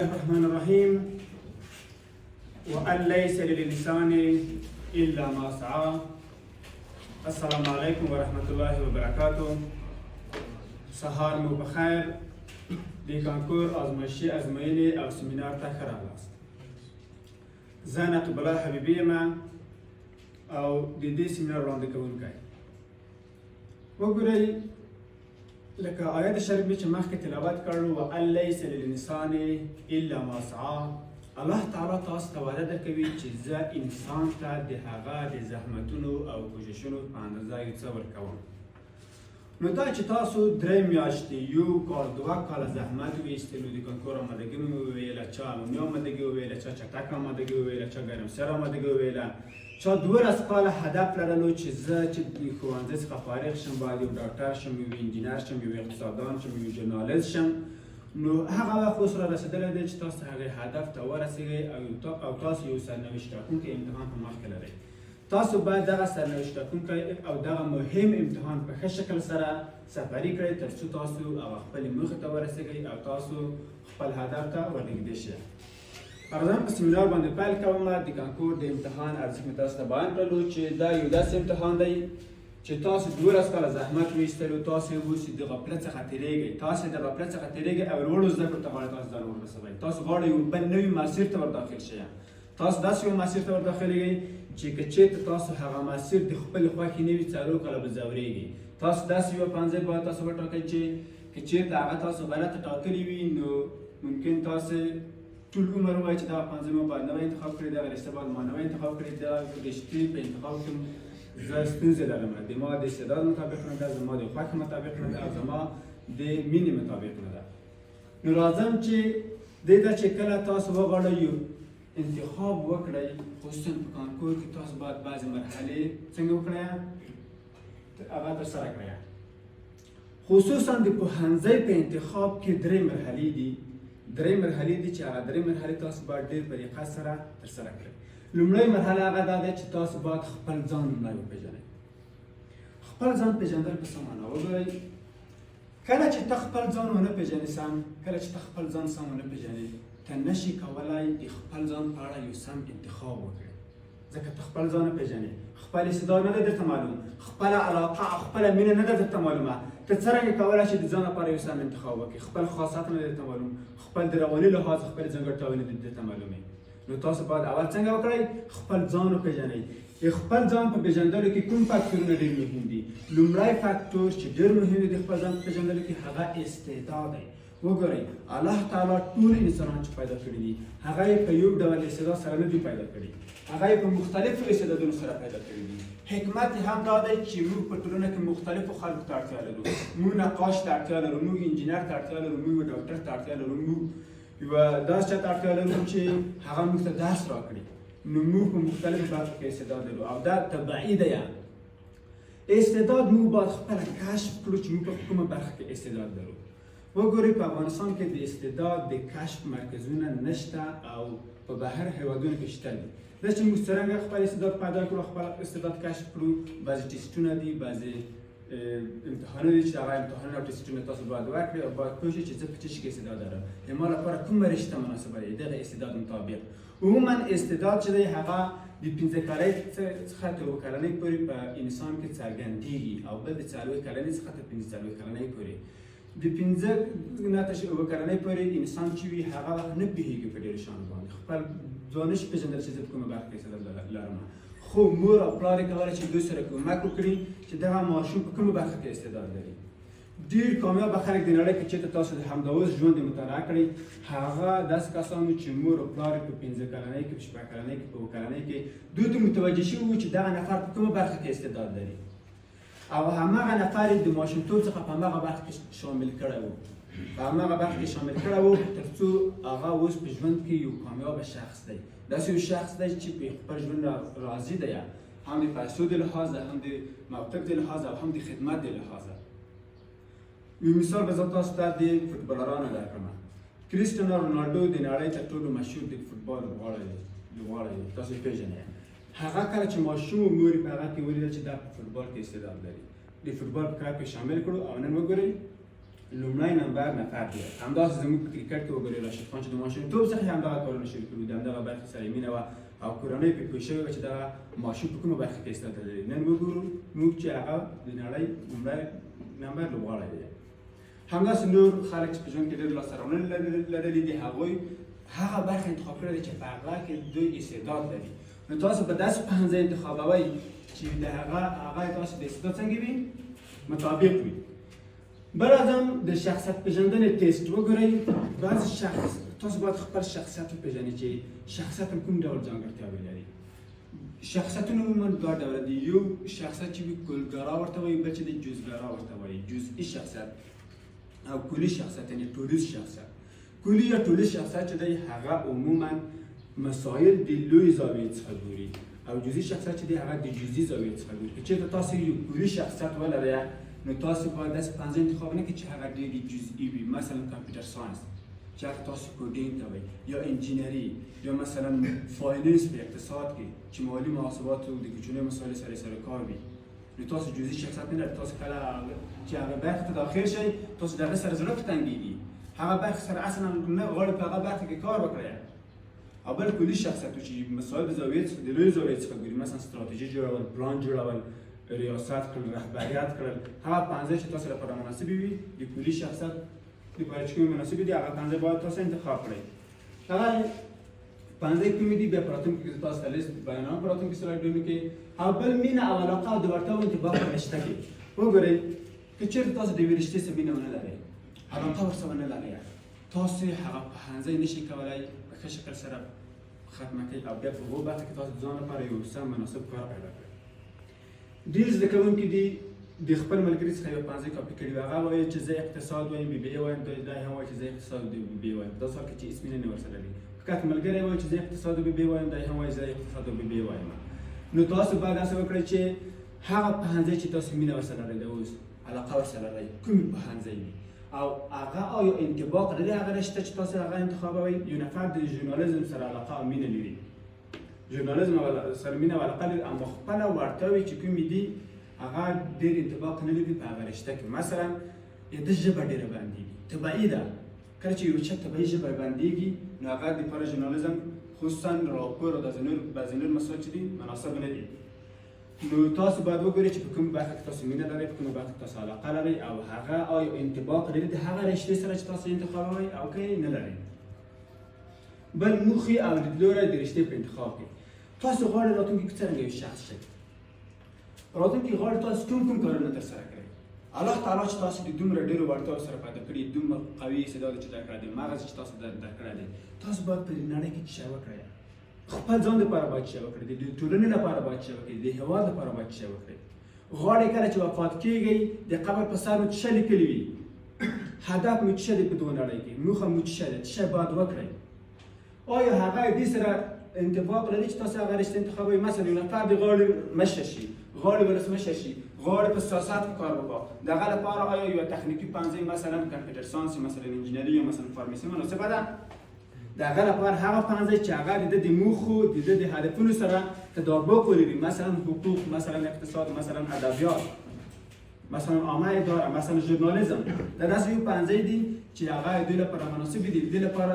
الرحمن الرحیم. وان ليس للانسان الا ما سعى. السلام علیکم ورحمت الله وبرکاته. سهار مو بخیر. د کانکور ازمایښتي ازموینې او سیمینار ته ښه راغلاست. زه نقیب الله حبیبي یم او د دې سیمینار وړاندې کوونکی. وګورئ، لکه آیت شریف چې مخکې تلاوت کړو، وان لیس للانسان الا ما سعى، الله تعالی تاسو ته وعده درکوي چې زه انسان ته د هغه د زحمتونو او کوششونو په اندازه یو څه ورکوم. نو دا چې تاسو 3 میاشتې، یو کال، 2 کاله زحمت ویستلو، د کنکور آمادګي مو وویله، چا عمومي آمادګي وویله، چا چټک آمادګي وویله، چا ګرمسیر آمادګي وویله، چا 12 کاله هدف لرلو چې زه چې د ښوونځي څخه فارغ شم، باید یو ډاکټر شم، یو انجینر شم، یو اقتصاددان شم، یو ژورنالیست شم. نو هغه وخت اوس را رسېدلی دی چې تاسو هغې هدف ته ورسېږئ او تاسو یو سرنوشت ټاکونکی امتحان په مخ کې لرئ. تاسو باید دغه سرنوشت ټاکونکی او دغه مهم امتحان په ښه شکل سره سپري کړئ، ترڅو تاسو هغه خپلې موخې ته ورسېږئ او تاسو خپل هدف ته ورنږدې شئ. فرضاً په سیمینار باندې پیل کوم. د کانکور د امتحان ارزښت مې تاسو ته بیان کړلو چې دا یو داسې امتحان دی چې تاسو 12 کاله زحمت ویستلو، تاسو اوس د غفلت څخه تېرېږئ، تاسو د غفلت څخه تېرېږئ او لوړو زده کړو ته غواړئ تاسو ځان ورسوئ. تاسو غواړئ یو بل نوي مسیر ته ور داخل شئ. تاسو داسې یو مسیر ته ور داخلېږئ چې که چېرته تاسو هغه مسیر د خپلې خوښې نه وي، 4 کاله به ځورېږئ. تاسو داسې یوه پوهنځی باید تاسو وټاکئ چې که چېرته هغه تاسو غلطه ټاکلې وي، نو ممکن تاسو ټول عمر وایي چې دا پوهنځی ما باید نه وای انتخاب کړی، دغه رشته باید ما نه وای انتخاب کړې، دا رشتې په انتخاب کې زه ستونزې لرم، د ما د استعداد مطابق نه ده، زما د خوښې مطابق نه ده او زما د مینې مطابق نه ده. نو راځم چې دې ته چې کله تاسو وغواړئ یو انتخاب وکړئ، خصوصا په کانکور کې، تاسو باید بعضې مرحلې څنګه وکړئ، هغه ترسره کړئ. خصوصا د پوهنځی په انتخاب کې درې مرحلې دي، درې مرحلې دي چې هغه درې مرحلې تاسو باید ډېر په دقت سره ترسره کړئ. لومړۍ مرحله هغه دا ده چې تاسو باید خپل ځان لومړی وپېژنئ. خپل ځان پېژندل په څه معنا؟ وګورئ، کله چې ته خپل ځان ونه پېژنې سم، کله چې ته خپل ځان سم ونه پېژنې، ته نشي کولای د خپل ځان په اړه یو سم انتخاب وکړې، ځکه ته خپل ځان نه پېژنې، خپل استعداد نه دی درته معلوم، خپله علاقه او خپله مینه نه ده درته معلومه. ته څرنګه کولای شې د ځان لپاره یو سم انتخاب وکړې؟ خپل خاصیت نه دی درته معلوم، خپل د رواني لحاظ خپل ځانګړتیاوې نه دي درته معلومې. نو تاسو باید اول څنګه وکړئ؟ خپل ځان وپېژنئ. د خپل ځان په پېژندلو کې کوم فاکتورونه ډېر مهم دي؟ لومړی فاکتور چې ډېر مهم دی د خپل ځان په پېژندلو کې، هغه استعداد دی. وګورئ، الله تعالی ټول انسانان چې پیدا کړي دي، هغه یې په یو ډول استعداد سره نه دي پیدا کړي، هغه یې په مختلفو استعدادونو سره پیدا کړي دي. حکمت یې هم دا دی چې موږ په ټولنه کې مختلفو خلکو ته اړتیا لرو. موږ نقاش ته اړتیا لرو، موږ انجینر ته اړتیا لرو، موږ ډاکټر ته اړتیا لرو، موږ یوه داسې چا ته اړتیا لرو چې هغه موږ ته درس راکړي. نو موږ په مختلفو برخو کې استعداد لرو او دا طبعي دی. استعداد موږ باید خپله کشف کړو چې موږ په کومه برخه کې استعداد لرو. وګورئ، په افغانستان کې د استعداد د کشف مرکزونه نشته او په بهر هیوادونو کې شته دي. دا چې موږ څرنګه خپل استعداد پیدا کړو، خپل استعداد کشف کړو، بعضې ټیسټونه دي، بعضې امتحانونه دي چې هغه امتحانونه او ټیسټونه تاسو باید ورکړئ او باید پوه شئ چې زه په څه شي کې استعداد لرم، د ما لپاره کومه رشته مناسبه ده دغه استعداد مطابق. عموما استعداد چې دی، هغه د 5 کلنۍ څخه تر 7 کلنۍ پورې په انسان کې څرګندېږي او بل د 40 کلنۍ څخه تر 45 کلنۍ پورې. د 5 نه تر 7 کلنۍ پورې انسان چې وي، هغه وخت نه پوهېږي په ډېرو شیانو باندې، خپل ځان نشي پېژندلی چې زه په کومه برخه کې استعداد لرم، خو مور او پلار یې کولی چې دوی سره کومک وکړي چې دغه ماشوم په کومه برخه کې استعداد لري. ډېر کامیابه خلک د نړۍ کې چې تاسو د همدا اوس ژوند مطالعه کړئ، هغه داسې کسان وو چې مور او پلار یې په 5 کلنۍ کې، په 6 کلنۍ کې، په 7 کلنۍ کې دوی ته متوجه شوي وو چې دغه نفر په کومه برخه کې استعداد لري او هماغه نفر یې د ماشومتوب څخه په هماغه برخه کې شامل کړی وو، په هماغه برخه کې شامل کړی وو، ترڅو هغه اوس په ژوند کې یو کامیابه شخص دی، داسې یو شخص دی چې په خپل ژوند راضي دی، هم د پیسو د لحاظه، هم د موقف د لحاظه او هم د خدمت د لحاظه. یو مثال به زه تاسو ته د فوټبالرانو درکړم. کریستیانو رونالډو د نړۍ تر ټولو مشهور د فوټبال لوبغاړی دی، تاسو یې پېژنئ. هغه کله چې ماشوم و، مور یې په هغه کې ولیدل چې دا په فوټبال کې استعداد لري، د فوټبال په کلب کې شامل کړو او نن وګورئ. لومړی نمبر نفر دی. همداسې زموږ په کرکټ کې وګورئ، راشد خان چې د ماشومتوب څخه یې همدغه کارونه شروع کړي، د همدغه برخې سره یې مینه وه او کورنۍ پرې پوه شوې وه چې دغه ماشوم په کومه برخه کې استعداد لري. نن وګورو موږ چې هغه د نړۍ لومړی نمبر لوبغاړی دی. همداسې نور خلک چې په ژوند کې ډېر لاسته راوړنې لرلي دي، هغوی هغه برخه انتخاب کړې ده چې په هغه کې دوی استعداد لري. نو تاسو به داسې پوهنځی انتخابوئ چې د هغه تاسو د استعداد څنګه وي، مطابق وي. بل اعظم د شخصیت پېژندنې ټیسټ وګورئ. بعضې شخص تاسو باید خپل شخصیت وپېژنئ چې شخصیت هم کوم ډول ځانګړتیاوې لري. شخصیتونه عموما دوه ډوله دي، یو شخصیت چې وي کلګرا ورته وایي، بل چې دی جزګرا ورته وایي. جزئي شخصیت او کلي شخصیت، یعنې ټولیز شخصیت. کلي یا ټولیز شخصیت چې دی هغه عموما مسایل د لوی زاویې څخه ګوري، او جزئي شخصیت چې دی هغه د جزئي زاویې څخه ګوري. که چېرته تاسو یو کلي شخصیت ولرئ نو تاسو باید داسې پوهنځی انتخاب نه کړئ چې هغه ډېرې جزئي وي، مثلا کمپیوټر ساینس چې هلته تاسو coding کوئ، یا انجینري، یا مثلا finance په اقتصاد کې چې مالي محاسباتو د کوچنیو مسایلو سره کار وي. نو تاسو جزئي شخصیت نه لرئ. تاسو کله چې هغه برخې ته داخل شئ تاسو د هغه سره زړه په تنګېږي، هغه برخې سره اصلا نه غواړئ په هغه برخه کې کار وکړئ. او بل کلي شخصیت چې مسایل د زاویې څخه، د لوی زاویې څخه ګوري، مثلا ستراتیژي جوړول، پلان جوړول، ریاست کړل، رهبریت کړل، هغه پوهنځی چې تاسو لپاره مناسبې وي، د کلي شخصیت لپاره چې کومې مناسبې دي هغه پوهنځی باید تاسو انتخاب کړئ. هغه پوهنځی کومې دي بیا په راتلونکي کې زه تاسو ته لیست بیانوم په راتلونکي سلایډونو کې. او بل مینه او علاقه او د وړتیاوو انطباق په رشته کې وګورئ. که چېرته تاسو د یوې رشتې سره مینه ونه لرئ، علاقه ورسره ونه لرئ، تاسو هغه پوهنځی نشئ کولی په ښه شکل سره ختمه کړئ او بیا په هغو برخه کې تاسو د ځان لپاره یو سم مناسب کار پیدا کړئ. ډېر زده کوونکي دي د خپل ملګري څخه یو پوهنځی کاپي کړي وي، هغه وایي چې زه اقتصاد وایم بي بي ای وایم، دی هم وایي چې زه اقتصاد بي بي ای وایم، په داسې حال کې چې هېڅ مینه نه ورسره لري. فقط ملګری وایي چې زه اقتصاد بي بي ای وایم، دی هم وایي زه اقتصاد بي بي ای وایم. نو تاسو باید داسې وکړئ چې هغه پوهنځی چې تاسو مینه ورسره لرئ، د اوس علاقه ورسره لرئ، کومې پوهنځی وي او هغه آیا انطباق لري هغه رشته چې تاسو هغه انتخابوئ. یو نفر د ژورنالیزم سره علاقه او مینه لري، ژورنالیزم سره مینه او علاقه لري، اما خپله وړتیاوې چې کومې دي هغه ډېر انطباق نه لري په هغه رشته کې. مثلا د ژبه ډېره بندېږي، طبیعي ده، کله چې یو چا طبیعي ژبه بندېږي نو هغه دپاره ژورنالیزم خصوصا راپور او داسې نور بعضې نور مسایل چې دي مناسب نه دي. نو تاسو باید وګورئ چې په کومه برخه کې تاسو مینه لرئ، په کومه برخه کې تاسو علاقه لرئ او هغه آیا انطباق لري د هغه رشتې سره چې تاسو انتخابوئ او که نه لرئ. بل موخې او لیدلوری د رشتې په انتخاب کې. تاسو غواړئ راتلونکي کې څرنګه یو شخص شئ، راتلونکي غواړئ تاسو کوم کوم کارونه ترسره کړئ. الله تعالی چې تاسو د دومره ډېرو وړتیاوو سره پیدا کړي، دومره قوي استعداد چې درکړی دی، مغز چې تاسو درکړی دی، تاسو باید په نړۍ کې څه شی وکړئ. خپل ځان لپاره باید څه وکړئ، د ټولنې لپاره باید څه وکړئ، د هېواد لپاره باید څه وکړئ. غواړئ کله چې وفات کېږئ د قبر په سر مو څه لیکلي وي، هدف مو څه دی په دغه نړۍ کې، موخه مو څه ده، څه باید وکړئ. آیا هغه دې سره انطباق لري چې تاسو هغه رشته انتخابوئ؟ مثلا یو نفر د غواړي مشر شي، غواړي ولسمشر شي، غواړي په سیاست کې کار وکړي، د هغه لپاره آیا یوه تخنیکي پوهنځی مثلا کمپیوټر ساینس، مثلا انجینري یا مثلا فارمیسي مناسبه ده؟ د هغه لپاره هغه پوهنځی چې هغه د ده د موخو، د ده د هدفونو سره تطابق ولري، مثلا حقوق، مثلا اقتصاد، مثلا ادبیات، مثلا عامه اداره، مثلا ژورنالیزم، دا داسې یو پوهنځی دي چې هغه دوی لپاره مناسب دي. د دې لپاره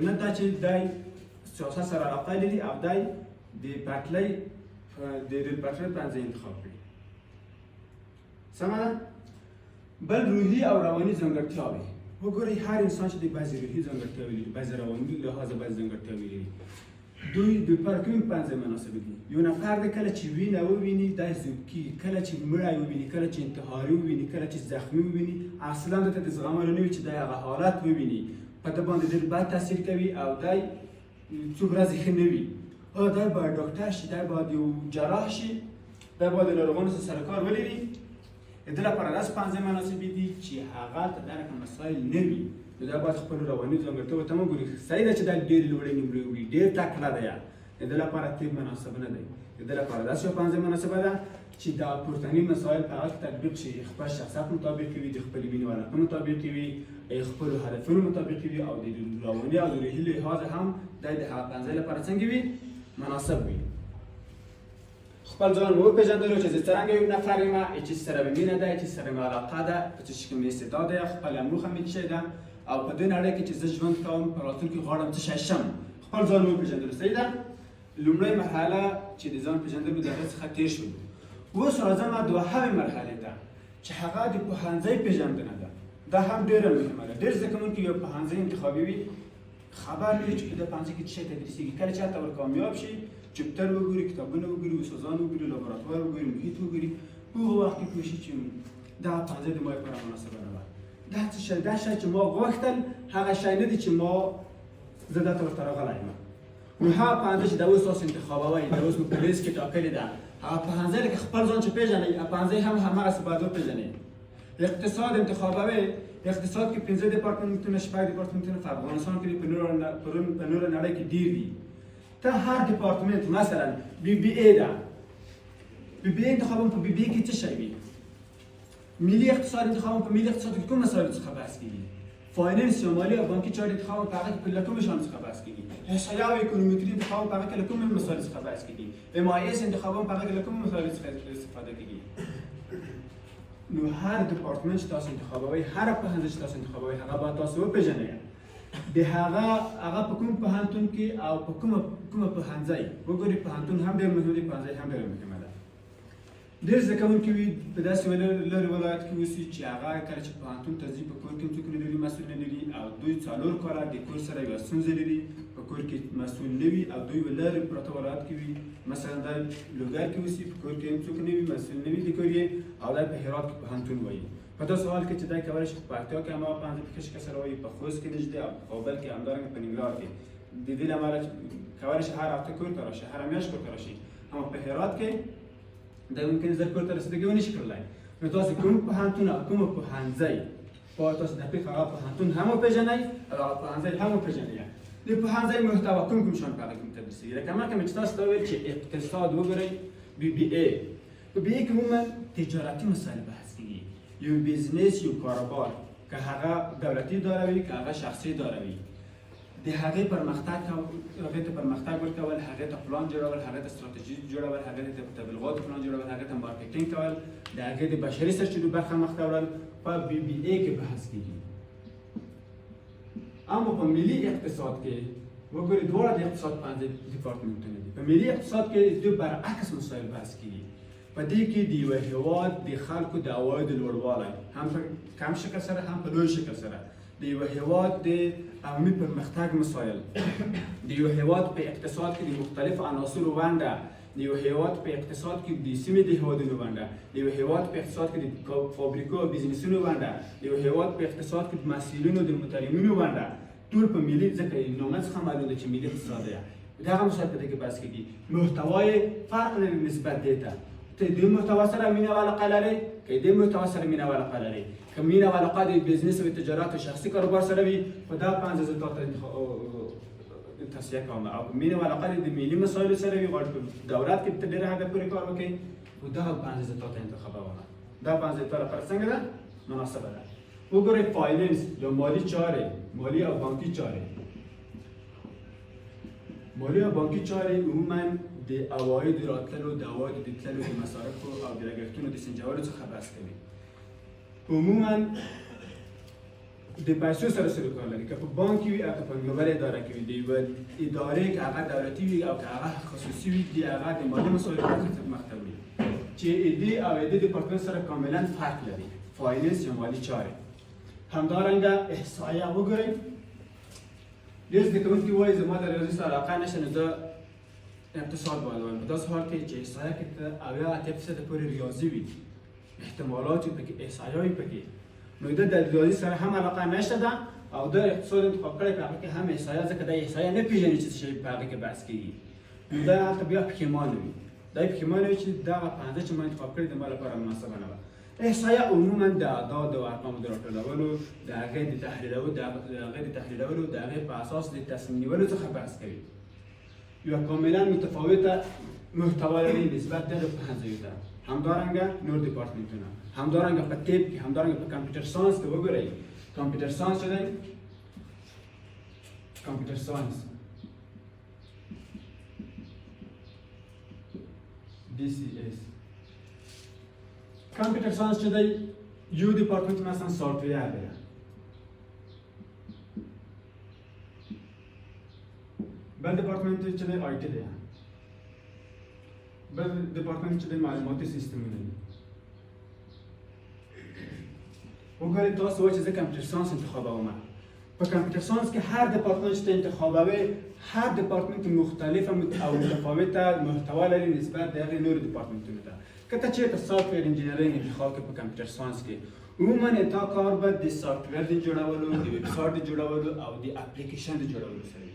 نه دا چې دی سیاست سره علاقه لري او دی د پټلۍ د ریل پټلۍ پوهنځی انتخاب کړي. سمه ده؟ بل روحي او رواني ځانګړتیاوې وګورئ. هر انسان چې دی بعضې روحي ځانګړتیاوې لري، بعضې رواني لحاظه بعضې ځانګړتیاوې لري. دوی د پر کوم پوهنځی مناسب دي؟ یو نفر دی کله چې وینه وویني دی ذوب کېږي، کله چې مړی وویني، کله چې انتحاري وویني، کله چې زخمي وویني، اصلا ده ته د زغملو نه وي چې دی هغه حالت وویني، په ده باندې ډېر بد تاثیر کوي او دی څو ورځې ښه نه وي. دی باید ډاکټر شي، دی باید یو جراح شي، دی باید د ناروغانو سره کار ولري. د ده لپاره داسې پوهنځی مناسبې دي چې هغه ته دا رقم مسایل نه وي. نو دا باید خپلو رواني ځانګړتیاوو ته وګوري. صحیح ده چې دا ډېرې لوړې نمرې وړي، ډېر تکړه دی، د ده لپاره طب مناسب نه دی. د ده لپاره داسې یوه پوهنځی مناسبه ده چې دا پورتني مسایل په هغه کې تطبیق شي، خپل شخصیت مطابق وي، د خپلې مینې او علاقې مطابق وي، خپلو هدفونو مطابق وي او د رواني او د روحي لحاظه هم دی د هغه پوهنځی لپاره څنګه وي، مناسب وي. خپل ځان مې وپېژندلو چې زه څرنګه یو نفر یم، چې سره مې مینه ده، چې سره مې علاقه ده، په څه شي کې مې استعداد دی، خپله موخه مې څه شی ده، او په دې نړۍ کې چې زه ژوند کوم په راتلونکي غواړم څه شی شم. خپل ځان مې وپېژندلو، صحیح ده. لومړۍ مرحله چې د ځان پېژندلو د هغې څخه تېر شولو. اوس راځم دوهمې مرحلې ته چې هغه د پوهنځی پېژندنه ده. دا هم ډېره مهمه ده. ډېر زده کوونکي یو پوهنځی انتخابوي، خبر نه وي چې په دې پوهنځي کې څه شی تدریسېږي. کله چې هلته ور کامیاب شي، chapter وګوري، کتابونه وګوري، استادان وګوري، لابراتوار وګوري، محیط وګوري، په هغه وخت کې پوه شي چې دا پوهنځی د ما لپاره مناسبه نه وه. دا څه شی، دا شی چې ما غوښتل هغه شی نه دی چې ما زه دلته ورته راغلی یم. نو هغه پوهنځی چې دا اوس تاسو انتخابوئ، دا اوس مو په لیست کې ټاکلې ده، هغه پوهنځی لکه خپل ځان چې پېژنئ، هغه پوهنځی هم هماغسې باید وپېژنئ. اقتصاد انتخابوئ، اقتصاد کې 5 دیپارتمنتونه، 6 دیپارتمنتونه په افغانستان کې دي، په نوره نړۍ کې ډېر دي. ته هر دیپارتمنت مثلا BBA ده، BBA انتخابم، په BBA کې څه شی وي؟ ملي اقتصاد انتخابم، په ملي اقتصاد کې کوم مسایلو څخه بحث کېږي؟ finance یا مالي او بانکي چارې انتخابم، په هغه کې له کومو شیانو څخه بحث کېږي؟ احصایه او econometry انتخابم، په هغه کې له کومو مسایلو څخه بحث کېږي؟ MIS انتخابم، په هغه کې له کومو مسایلو څخه استفاده کېږي؟ نو هر دیپارتمنت چې تاسو انتخابوئ، هره پوهنځی چې تاسو انتخابوئ، هغه باید تاسو وپېژنئ. د هغه هغه په کوم پوهنتون کې او په کومه پوهنځی وګورئ. پوهنتون هم ډېر مهم دی، پوهنځی هم ډېره مهمه ده. ډېر زده کوونکي وي په داسې لرې ولایت کې اوسي چې هغه کله چې پوهنتون ته ځي په کور کې هم څوک نه لري، مسؤل نه لري، او دوی 4 کاله د کور سره یوه ستونزه لري، په کور کې مسؤل نه وي، او دوی لرې پراته ولایت کې وي. مثلا دی لوګر کې اوسي، په کور کې هم څوک نه وي، مسؤل نه وي د کور یې، او دی په هرات کې پوهنتون وایي. په داسې حال کې چې دی کولی شي په پکتیا کې هماغه پوهنځي په ښه شکل سره وایي، په خوست کې نږدې، او په کابل کې، همدارنګه په ننګرهار کې. د دې له امله چې کولی شي هر هفته کور ته راشي، هره میاشت کور ته راشي، اما په هرات کې دی ممکن زر کور ته رسیدګي ونه شي کړلی. نو تاسو کوم پوهنتون او کومه پوهنځی باید تاسو دقیق هغه پوهنتون هم وپېژنئ او هغه پوهنځی هم وپېژنئ. د پوهنځی محتوا کوم کوم شیان په هغه کې تدریسېږي؟ لکه مخکې مې چې تاسو ته وویل چې اقتصاد وګورئ، BBA، په BA کې عموما تجارتي مسایل بحث کېږي. یو business، یو کاروبار، که هغه دولتي اداره وي، که هغه شخصي اداره وي، د هغې پرمختګ، هغې ته پرمختګ ورکول، هغې ته پلان جوړول، هغې ته ستراتیژي جوړول، هغې ته تبلیغاتو پلان جوړول، هغې ته marketing کول، د هغې د بشري سرچینو برخه مخته وړل په BBA کې بحث کېږي. اما په ملي اقتصاد کې وګورئ، دواړه د اقتصاد پوهنځي دیپارتمنتونه دي. په ملي اقتصاد کې دوی برعکس مسایل بحث کېږي. په دې کې د یوه هیواد د خلکو د عوایدو لوړوالی هم په کم شکل سره هم په لوی شکل سره، د یوه هیواد د عمومي پرمختګ مسایل، د یو هیواد په اقتصاد کې د مختلفو عناصرو ونډه، د یو هیواد په اقتصاد کې د سیمې د هیوادونو ونډه، د یو هیواد په اقتصاد کې د فابریکو او بیزنسونو ونډه، د یو هیواد په اقتصاد کې د محصلینو د متعلمینو ونډه، ټول په ملي، ځکه نامه څخه معلوم ده چې ملي اقتصاد دی. دغه مسایل په دې کې بحث کېږي. محتوای فرق لري نسبت دې ته. ته دې محتوا سره مینه او علاقه لرې، که دې محتوا سره مینه او علاقه لرې، که مینه او علاقه د business او تجارت او شخصي کاروبار سره وي، خو دا پوهنځی زه تا ته توصیه کوم. او که مینه او علاقه د ملي مسایلو سره وي، غواړې په دولت کې تر ډېره حده پورې کار وکړې، خو دا پوهنځی زه تا ته انتخابوم. دا پوهنځی تا لپاره څنګه ده؟ مناسبه ده. وګورئ finance یا مالي چارې، مالي او بانکي چارې. مالي او بانکي چارې عموما د عوایدو راتللو، د عوایدو د تللو، د مصارفو او د لګښتونو د سنجولو څخه بحث کوي. عموما د پیسو سره سروکار لري، که په بانک کې وي او که په پانګوالې اداره کې وي، د یوه ادارې که هغه دولتي وي او که هغه خصوصي وي، د هغه د مالي مسایلو برخه څخه مخته وړي، چې ایدې او ایدې دیپارتمنت سره کاملا فرق لري. finance یا مالي چارې. همدارنګه احصایه وګورئ. ډېر زده کوونکي وایي زما د ریاضي سره علاقه نشته، نو زه اقتصاد باید وایم. په داسې حال کې چې احصایه کې ته 70-80% پورې ریاضي وي، احتمالات وي پکې، احصایه وي پکې، نو ده د ریاضي سره هم علاقه نشته ده او ده اقتصاد انتخاب کړی، په هغه کې هم احصایه، ځکه دی احصایه نه پېژني چې څه شی په هغه کې بحث کېږي، نو دا هلته بیا پښیمانه وي. دی پښیمانه وي چې دغه پوهنځی چې ما انتخاب کړی د ما لپاره مناسبه نه وه. احصایه عموما د اعدادو او ارقامو د راټولولو، د هغې د تحلیلولو، د هغې د تحلیلولو، د هغې په اساس د تصمیم نیولو څخه بحث کوي. یوه کاملا متفاوته محتوا لري نسبت دغه پوهنځیو ته. همدارنګه نور دیپارتمنتونه، همدارنګه په طب کې، همدارنګه په computer science کې وګورئ. computer science چې دی، computer science د BCS. کمپیوټر ساينس چې دی یو ډیپارټمنټ مثلا سافټویر دی، بل ډیپارټمنټ چې دی آی ټي دی، بل ډیپارټمنټ چې دی معلوماتي سیستمونه دي. وګورئ تاسو وایئ چې زه کمپیوټر ساينس انتخابوم. په کمپیوټر ساينس کې هر ډیپارټمنټ چې انتخابوي، هر ډیپارټمنټ مختلفه او متفاوته محتوا لري نسبت د هغې نورو ډیپارټمنټونو ته. که ته چېرته سافټویر انجینرینګ انتخاب کړې په کمپیوټر ساينس کې، عموما تا کار به د سافټویر د جوړولو، د ویب سایټ د جوړولو او د اپلیکیشن د جوړولو سره وي،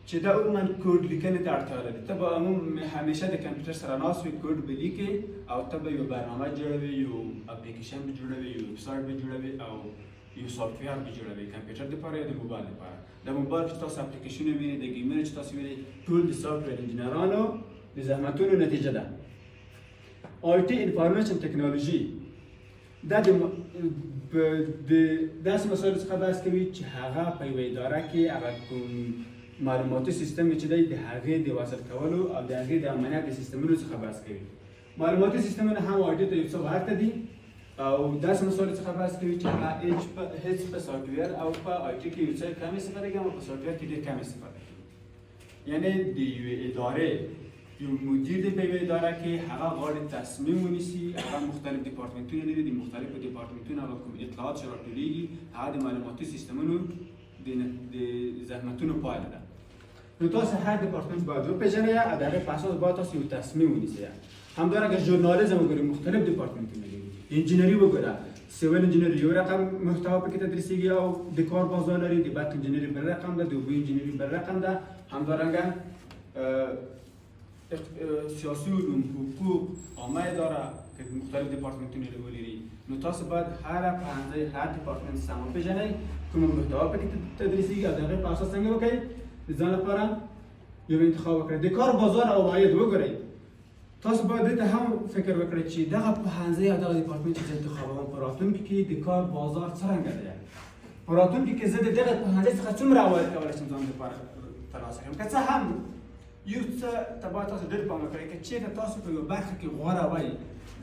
چې دا عموما کوډ لیکنې ته اړتیا لري. ته به عموما همیشه د کمپیوټر سره ناست وي، کوډ به لیکې او ته به یو برنامه جوړوي، یو اپلیکیشن به جوړوي، یو ویب سایټ به جوړوي او یو سافټویر به جوړوي کمپیوټر دپاره یا د موبایل دپاره. د موبایل چې تاسو اپلیکیشنونه وینئ، د ګیمونه چې تاسو وینئ، ټول د سافټویر انجینرانو د زحمتونو نتیجه ده. آی ټي انفارمیشن ټکنالوژي دا د داسې مسایلو څخه بحث کوي چې هغه په یوه اداره کې هغه کوم معلوماتي سیستم چې دی د هغې د وصل کولو او د هغې د امنیت د سیستمونو څخه بحث کوي. معلوماتي سیستمونه هم آی ټي ته یو څه ورته دي او داسې مسایلو څخه بحث کوي چې هغه هیڅ په سافټویر او په آی ټي کې یو څه کم استفاده کوي، اما په سافټویر کې ډېر کم استفاده کوي. یعنی د یوې ادارې یو مدیر دی په یوه اداره کې، هغه غواړي تصمیم ونیسي، هغه مختلف ډیپارټمنټونه لري، د مختلفو ډیپارټمنټونو هغه کوم اطلاعات چې راټولېږي هغه د معلوماتي سیستمونو د زحمتونو پایله ده. نو تاسو هر ډیپارټمنټ باید وپېژنئ او د هغې په اساس باید تاسو یو تصمیم ونیسئ. همدارنګه ژورنالیزم وګورئ، مختلف ډیپارټمنټونه لري. انجینري وګوره، سیول انجینري یو رقم محتوا پکې تدریسېږي او د کار بازار لري، د برق انجینري بل رقم ده، د اوبو انجینري بل رقم ده. همدارنګه سیاسي علوم، حقوق، عامه اداره که مختلف ډیپارټمنټونه ولري. نو تاسو باید هره پوهنځی، هر ډیپارټمنټ سم وپېژنئ، کومه محتوا پکې تدریسېږي او د هغې په اساس څنګه وکړئ د ځان لپاره یو انتخاب وکړئ. د کار بازار او عاید وګورئ. تاسو باید دې ته هم فکر وکړئ چې دغه پوهنځی او دغه ډیپارټمنټ چې زه انتخابوم په راتلونکي کې د کار بازار څرنګه دی، په راتلونکي کې زه د دغه پوهنځي څخه څومره عواید کولی شم ځان لپاره ترلاسه کړم. که څه هم یو څه ته باید تاسو ډېر پام وکړئ، که چېرته تاسو په یوه برخه کې غوره وئ،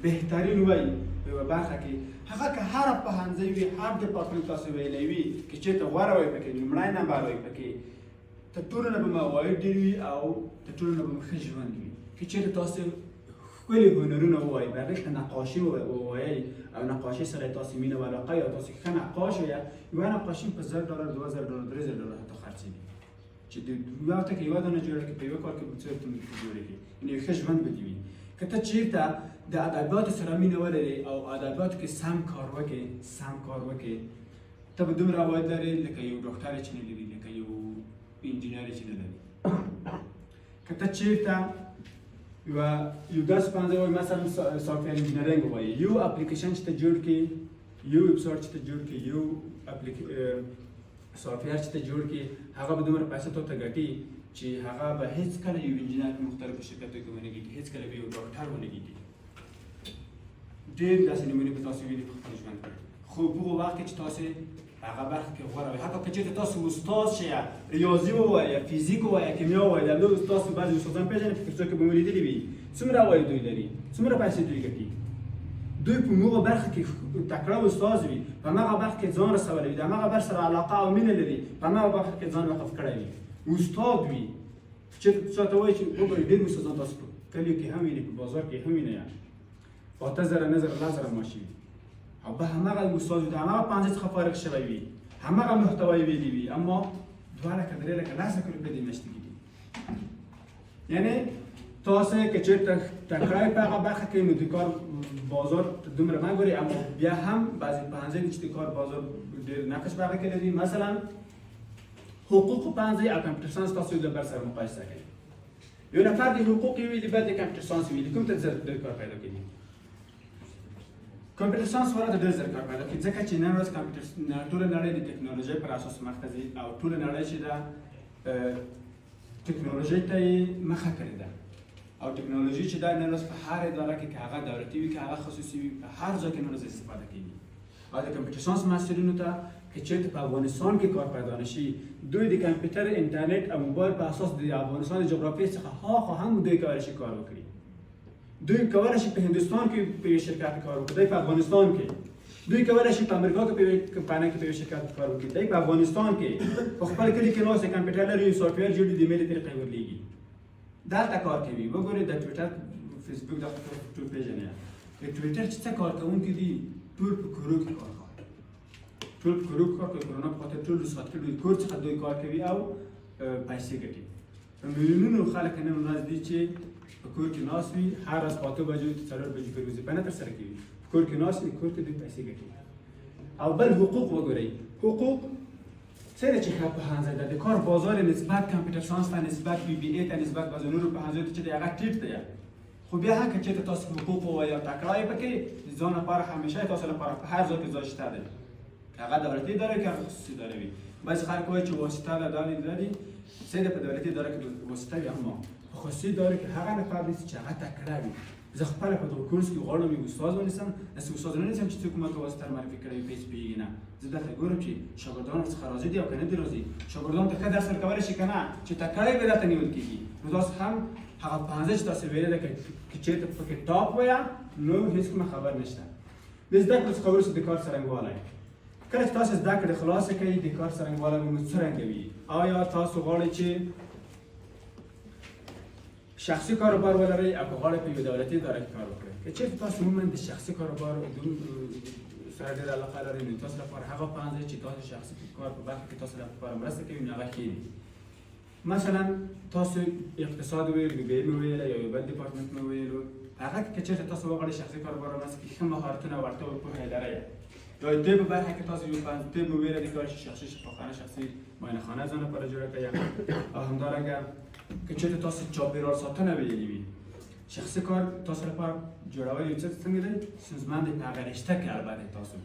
بهترین وئ په یوه برخه کې، هغه که هره پوهنځی وي، هر ډیپارټمنټ تاسو ویلی وي، که چېرته غوره وئ پکې، لومړی نمبر وئ پکې، تر ټولو نه به مو عواید ډېر وي او تر ټولو نه به مو ښه ژوند وي. که چېرته تاسو ښکلي هنرونه ووایئ، په هغې کې نقاشي ووایئ او نقاشي سره تاسو مینه او علاقه یا تاسو ښه نقاش وئ، یوه نقاشي په $1000، $2000، $3000 حتی خرڅېږي، چې د یوه ته که یوه دانه جوړه کړې، په یوه کال کې به څه جوړېږي، یعنې یو ښه ژوند به دې وي. که ته چېرته د ادبیاتو سره مینه ولرې او ادبیاتو کې سم کار وکړې، سم کار وکړې، ته به دومره عواید لرې لکه یو ډاکټر چې نه لري، لکه یو انجینر چې نه لري. که ته چېرته یو داسې پوهنځی وایي، مثلا سافټویر انجینرینګ وایي، یو اپلیکیشن چې ته جوړ کړې، یو ویب سایټ چې ته جوړ کړې، یو سافټویر چې ته جوړ کړې، هغه به دومره پیسې تا ته ګټي چې هغه به هېڅکله یو انجینر په مختلفو شرکتو کې ونه ګټي، هېڅکله به یو ډاکټر ونه ګټي. ډېر داسې نمونې به تاسو وینئ په خپل ژوند کې. خو په هغه وخت کې چې تاسو په هغه برخه کې غوره وئ، حتی که چېرته تاسو استاد شئ، ریاضي ووایئ، فزیک ووایئ، کیمیا ووایئ، د همدغو تاسو بعضې استادان پېژنئ، په کوڅو کې به مو لیدلي وي، څومره عواید دوی لري، څومره پیسې دوی ګټي. دوی په همغه برخه کې تکړه استاد وي، په همغه برخه کې ځان رسولی وي، د همغه برخې سره علاقه او مینه لري، په همغه برخه کې ځان وقف کړی وي، استاد وي. چېرته چا ته وایي چې وګورئ ډېر استادان تاسو په کلیو کې هم وینئ، په بازار کې هم وینئ، 8000، 9000، 10000 معاش وي، او به همغه استاد وي، د همغه پوهنځي څخه فارغ شوی وي، همغه محتوا یې ویلي وي، اما 2 لکه، 3 لکه، 10 لکه روپۍ د میاشتې کېږي. یعنې تاسو که چېرته تکړه یې په هغه برخه کې، نو د کار بازار ته دومره مه ګورئ، اما بیا هم بعضې پوهنځي دي چې د کار بازار ډېر نقش په هغه کې لري. مثلا حقوق پوهنځی او کمپیوټر ساینس تاسو یو له بل سره مقایسه کوي. یو نفر د حقوق وي، د بل د کمپیوټر ساینس وي، کوم ته زر ډېر کار پیدا کوي؟ کمپیوټر ساینس والا ته ډېر زر کار پیدا کوي، ځکه چې نن ورځ کمپیوټر ټوله نړۍ د ټکنالوژۍ پر اساس مخته ځي او ټوله نړۍ چې ده ټکنالوژۍ ته یې مخه کړې ده، او ټکنالوژي چې ده نن ورځ په هر اداره کې، که هغه دولتي وي که هغه خصوصي وي، په هر ځای کې نن ورځ استفاده کېږي. او د کمپیوټر ساینس محصلینو ته که چېرته په افغانستان کې کار پیدا نه شي، دوی د کمپیوټر، انټرنیټ او موبایل په اساس د افغانستان د جغرافیې څخه هاخوا هم دوی کولی شي کار وکړي. دوی کولای شي په هندوستان کې په یو شرکت کې کار وکړي، دوی په افغانستان کې، دوی کولای شي په امریکا کې په یوې کمپنۍ کې په یو شرکت کې کار وکړي، دوی په افغانستان کې په خپل کلي کې ناست کمپیوټر لري، یو سافټویر جوړوي، د ایمیل طریقې ورلېږي، دلته کار کوي. وګورئ د ټویټر، فیسبوک دا ټول پېژنئ. د ټویټر چې څه کارکوونکي دي ټول په کورو کې کار کوي، ټول په کورو کې کار کوي. کرونا په خاطر ټول رخصت کړي، کور څخه دوی کار کوي او پیسې ګټي. په میلیونونو خلک نن ورځ دي چې په کور کې ناست وي، هر ورځ په 8 بجو تر 4 بجو پورې وظیفه نه ترسره کوي، په کور کې ناست وي، کور کې دوی پیسې ګټي. او بل حقوق وګورئ، حقوق څنګه چې ښه پوهنځی ده، د کار بازار نسبت کمپیوټر ساینس ته، نسبت بي بي ای ته، نسبت بعضې نورو پوهنځیو ته چې دی هغه ټیټ دی، خو بیا هم که چېرته تاسو حقوق ووایئ او تکړه یې پکې د ځان لپاره همیشه تاسو لپاره په هر ځای کې ځای شته دی، که هغه دولتي اداره وي که هغه خصوصي اداره وي. بعضې خلک وایي چې واسطه ده، دا دي دا دي، صحیح ده په دولتي اداره کې واسطه وي، اما په خصوصي اداره کې هغه نفر نیسي چې هغه تکړه وي. زه خپله په دغه کورس کې غواړم یو استاد ونیسم، داسې استاد نه نیسم چې څوک ماته واسطه معرفي کړی وي، په هېڅ پوهېږي نه. زه دلته ګورم چې شاګردان ورڅخه راضي دي او که نه دي راضي، شاګردان ته ښه درس ورکولی شي که نه، چې تکړه یې به دلته نیول کېږي. نو تاسو هم هغه پوهنځی چې تاسو ویلې ده که چېرته پکې ټاپ ویه نو هېڅ کومه خبر نشته. د زده کړو څخه وروسته د کار څرنګوالی، کله چې تاسو زده کړې خلاصې کړئ د کار څرنګوالی به مو څرنګه وي؟ آیا تاسو غواړئ چې شخصي کاروبار ولرئ او که غواړئ په یوه دولتي اداره کې کار وکړئ؟ که چېرته تاسو عموماً د شخصي کاروبار سره ډېره علاقه لرئ نو تاسو لپاره هغه پوهنځی چې تاسو شخصي کار په برخه کې تاسو لپاره مرسته کوي نو هغه ښې دي. مثلا تاسو اقتصاد ویل، بي بي ای مو ویله یا یو بل ډیپارټمنټ مو ویلو، هغه کې که چېرته تاسو وغواړئ شخصي کاروبار رامنځته کړئ، ښه مهارتونه وړتیا او پوهه لرئ، یا طب په برخه کې تاسو یو طب مو ویله، د کولای شئ شخصي شفاخانه، شخصي معاینه خانه ځان لپاره جوړه کړئ. او همدارنګه که چېرته تاسو چاپېریال ساتنه ویلي وي، شخصي کار تاسو لپاره جوړول یو څه څنګه دی ستونزمن دی په هغه رشته کې. البته تاسو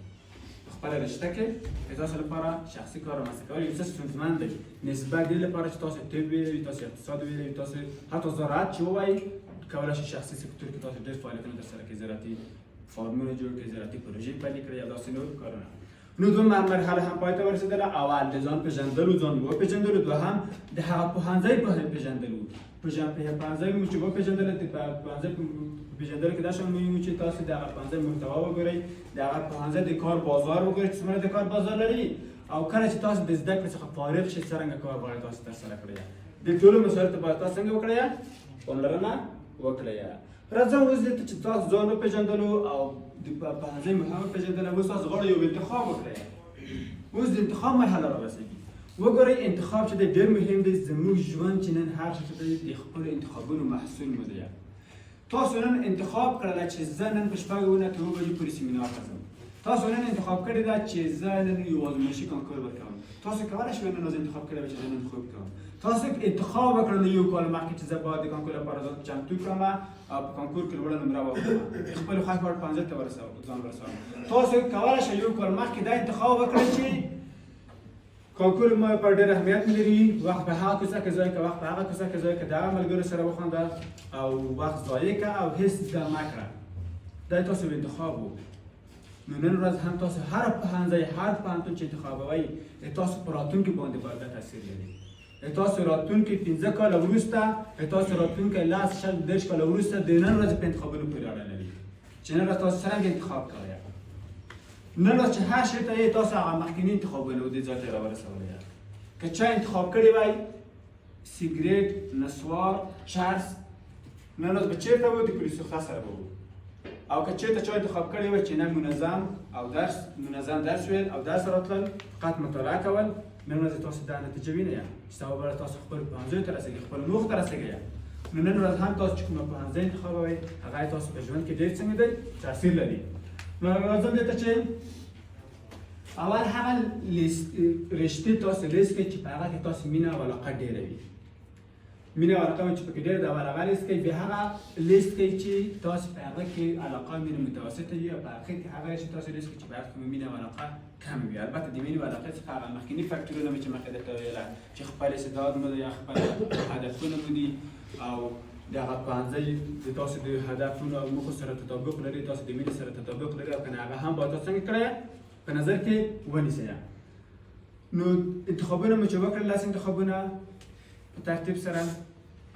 په خپله رشته کې د تاسو لپاره شخصي کار رامنځته کول یو څه ستونزمن دی نسبت دې لپاره چې تاسو طب ویلي وي، تاسو اقتصاد ویلي وي، تاسو حتی زراعت چې ووایي کولی شئ شخصي سکتور کې تاسو ډېر فعالیتونه ترسره کړئ، زراعتي فارمونه جوړ کړئ، زراعتي پروژې پلي کړئ او داسې نور کارونه. نو دوه مرحله هم پای ته ورسېدله. اول د ځان پېژندلو، ځان وپېژندلو، دوهم د هغه پوهنځی پېژندلو. پوهنځی مو چې وپېژندله، د پوهنځی پېژندلو کې دا شی مهم و چې تاسو د هغه پوهنځی محتوا وګورئ، د هغه پوهنځی د کار بازار وګورئ چې څومره د کار بازار لري، او کله چې تاسو د زده کړې څخه فارغ شئ څرنګه کار غواړئ تاسو ترسره کړئ. د ټولو مسایلو ته باید تاسو څنګه وکړئ؟ پاملرنه وکړئ. راځم اوس دې ته چې تاسو ځان وپېژندلو او د پوهنځی مو هم وپېژندله، اوس تاسو غواړئ یو انتخاب وکړئ. اوس د انتخاب مرحله راورسېږي. وګورئ انتخاب چې دی ډېر مهم دی. زموږ ژوند چې نن هر څه چې دی د خپلو انتخابونو محصول مو دی. تاسو نن انتخاب کړله چې زه نن په 6 نه تر 7 بجو پورې سیمینار ته ځم. تاسو نن انتخاب کړی ده چې زه نن یو آزمایشي کانکور ورکوم. تاسو کولی شئ نن ورځ انتخاب کړی چې زه نن خوب کوم. تاسو انتخاب وکړل یو کال مخکې چې زه باید د کانکور لپاره ځان چمتو کړم او په کانکور کې لوړه نمره واخلم، خپل خوښ وړ پوهنځي ته ورسوم، ځان ورسوم. تاسو کولی شئ یو کال مخکې دا انتخاب وکړئ چې کانکور ما پر ډېر اهمیت لري، وخت په هغه کوڅه کې ضایع که، وخت په هغه کوڅه کې ضایع که، دغه ملګرو سره وخانده او وخت ضایع که او هیڅ دا مه کړه. دا تاسو انتخاب وو. نو نن ورځ هم تاسو هر پوهنځی، هر پوهنتون چې انتخابوئ د تاسو په راتلونکي باندې باید دا تاثیر لري. د تاسو راتلونکي 5 کاله وروسته، د تاسو راتلونکی 10، 20، 30 کاله وروسته د نن ورځې په انتخابونو پورې اړه لري چې نن ورځ تاسو څرنګه انتخاب کړی. نن ورځ چې هر شی ته یې تاسو هغه مخکیني انتخابونه و دې ځای ته راورسولی. که چا انتخاب کړی وای سیګریټ، نسوار، چرس، نن ورځ به چېرته و؟ د پولیسو ښه سره به و. او که چېرته چا انتخاب کړی وای چې نه منظم او درس، منظم درس ویل او درس راتلل، فقط مطالعه کول، نن ورځ تاسو دا نتیجه وینئ چې سبا به تاسو خپل پوهنځیو ته رسېږئ، خپل موخو ته رسېږئ. نو نن ورځ هم تاسو چې کومه پوهنځی انتخابوئ هغه تاسو په ژوند کې ډېر څنګه دی تاثیر لري. نو راځم دې ته چې اول هغه لیست رشتې تاسو لیست کړئ چې په هغه کې تاسو مینه او علاقه ډېره وي. مینه او علاقه چې پکې ډېره ده اول هغه لیست کړئ، بیا هغه لیست کړئ چې تاسو په هغه کې علاقه مینه متوسطه وي، او په هغه کې هغه رشته تاسو لیست کړئ چې په هغه کې مینه او علاقه کم وي. البته د مینې او علاقې څخه هغه مخکیني فکتورونه مې چې مخکې درته ویله چې خپل استعداد مو دی یا خپل هدفونه مو دي او د هغه پوهنځی د تاسو د هدفونو او موخو سره تطابق لري، تاسو د مینې سره تطابق لري او که نه، هغه هم باید تاسو څنګه کړی په نظر کې ونیسئ. نو انتخابونه مو چې وکړل، 10 انتخابونه په ترتیب سره،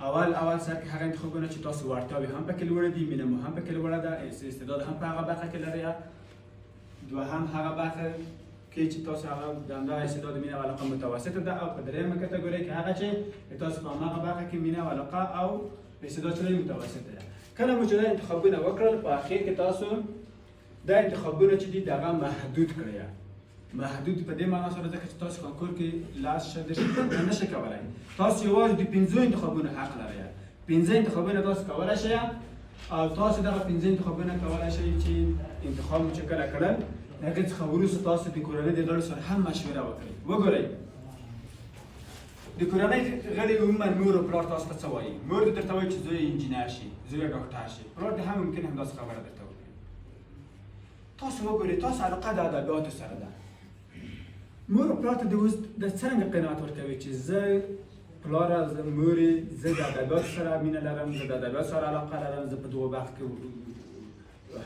اول اول سر کې هغه انتخابونه چې تاسو وړتیاوې هم پکې لوړې دي، مینه مو هم پکې لوړه ده، استعداد هم په هغه برخه کې لرئ. دوهم هغه برخه کې چې تاسو هغه د همدغه استعداد، مینه او علاقه متوسطه ده، او په درېیمه کتګورۍ کې هغه چې تاسو په هماغه برخه کې مینه او علاقه او استعداد چې متوسطه ده. کله مو چې دا انتخابونه وکړل، په اخر کې تاسو دا انتخابونه چې دي دغه محدود کړئ. محدود په دې معنا سره ځکه چې تاسو کانکور کې لاس شه درش نه شئ کولای، تاسو یوازې د پنځو انتخابونو حق لرئ. پنځه انتخابونه تاسو کولای شئ، او تاسو دغه پنځه انتخابونه کولای شئ چې انتخاب مو چې کله کړل، هغې څخه وروسته تاسو د کورنۍ د غړو سره هم مشوره وکړئ. وګورئ د کورنۍ غړي عموما مور او پلار تاسو ته څه وایي؟ مور دې درته وایي چې زوی انجینر شي، زوی ډاکټر شي، پلار دې هم ممکن همداسې خبره درته وکړي. تاسو وګورئ تاسو علاقه د ادبیاتو سره ده، مور او پلار ته د اوس د څرنګه قناعت ورکوي چې زه پلاره، زه مورې، زه د ادبیاتو سره مینه لرم، زه د ادبیاتو سره علاقه لرم، زه په دغو برخو کې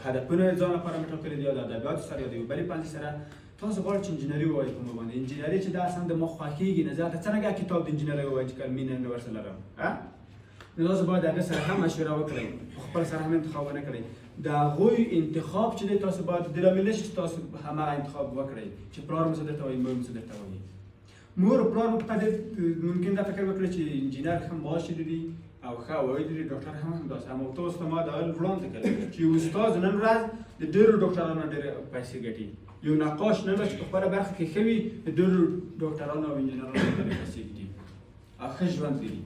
هدفونه ځان لپاره مې ټاکلي دي، یا د ادبیاتو سره یا د یو بلې پوهنځي سره. تاسو غواړئ چې انجینري ووایئ په مو باندې انجینري چې دا اصلا د ما خوښېږي نه، زه ته څرنګه کتاب د انجینري ووایم چې کله مینه نه ورسره لرم؟ نو تاسو باید هغه سره هم مشوره وکړئ، په خپل سره هم انتخاب ونه کړئ. د هغوی انتخاب چې دی تاسو باید د لامل نه شي چې تاسو هماغه انتخاب وکړئ چې پلار مو څه درته وایي، مور مو څه درته وایي. مور او پلار مو په دې ممکن دا فکر وکړي چې انجینر ښه معاش لري او ښه عواید لري، ډاکټر هم همداسې. اما تاسو ته ما دا وړاندې کړل چې یو استاد نن ورځ د ډېرو ډاکټرانو ډېرې پیسې ګټي، یو نقاش نن ورځ چې په خپله برخه کې ښه وي د ډېرو ډاکټرانو او انجینرانو ډېرې پیسې ګټي او ښه ژوند لري.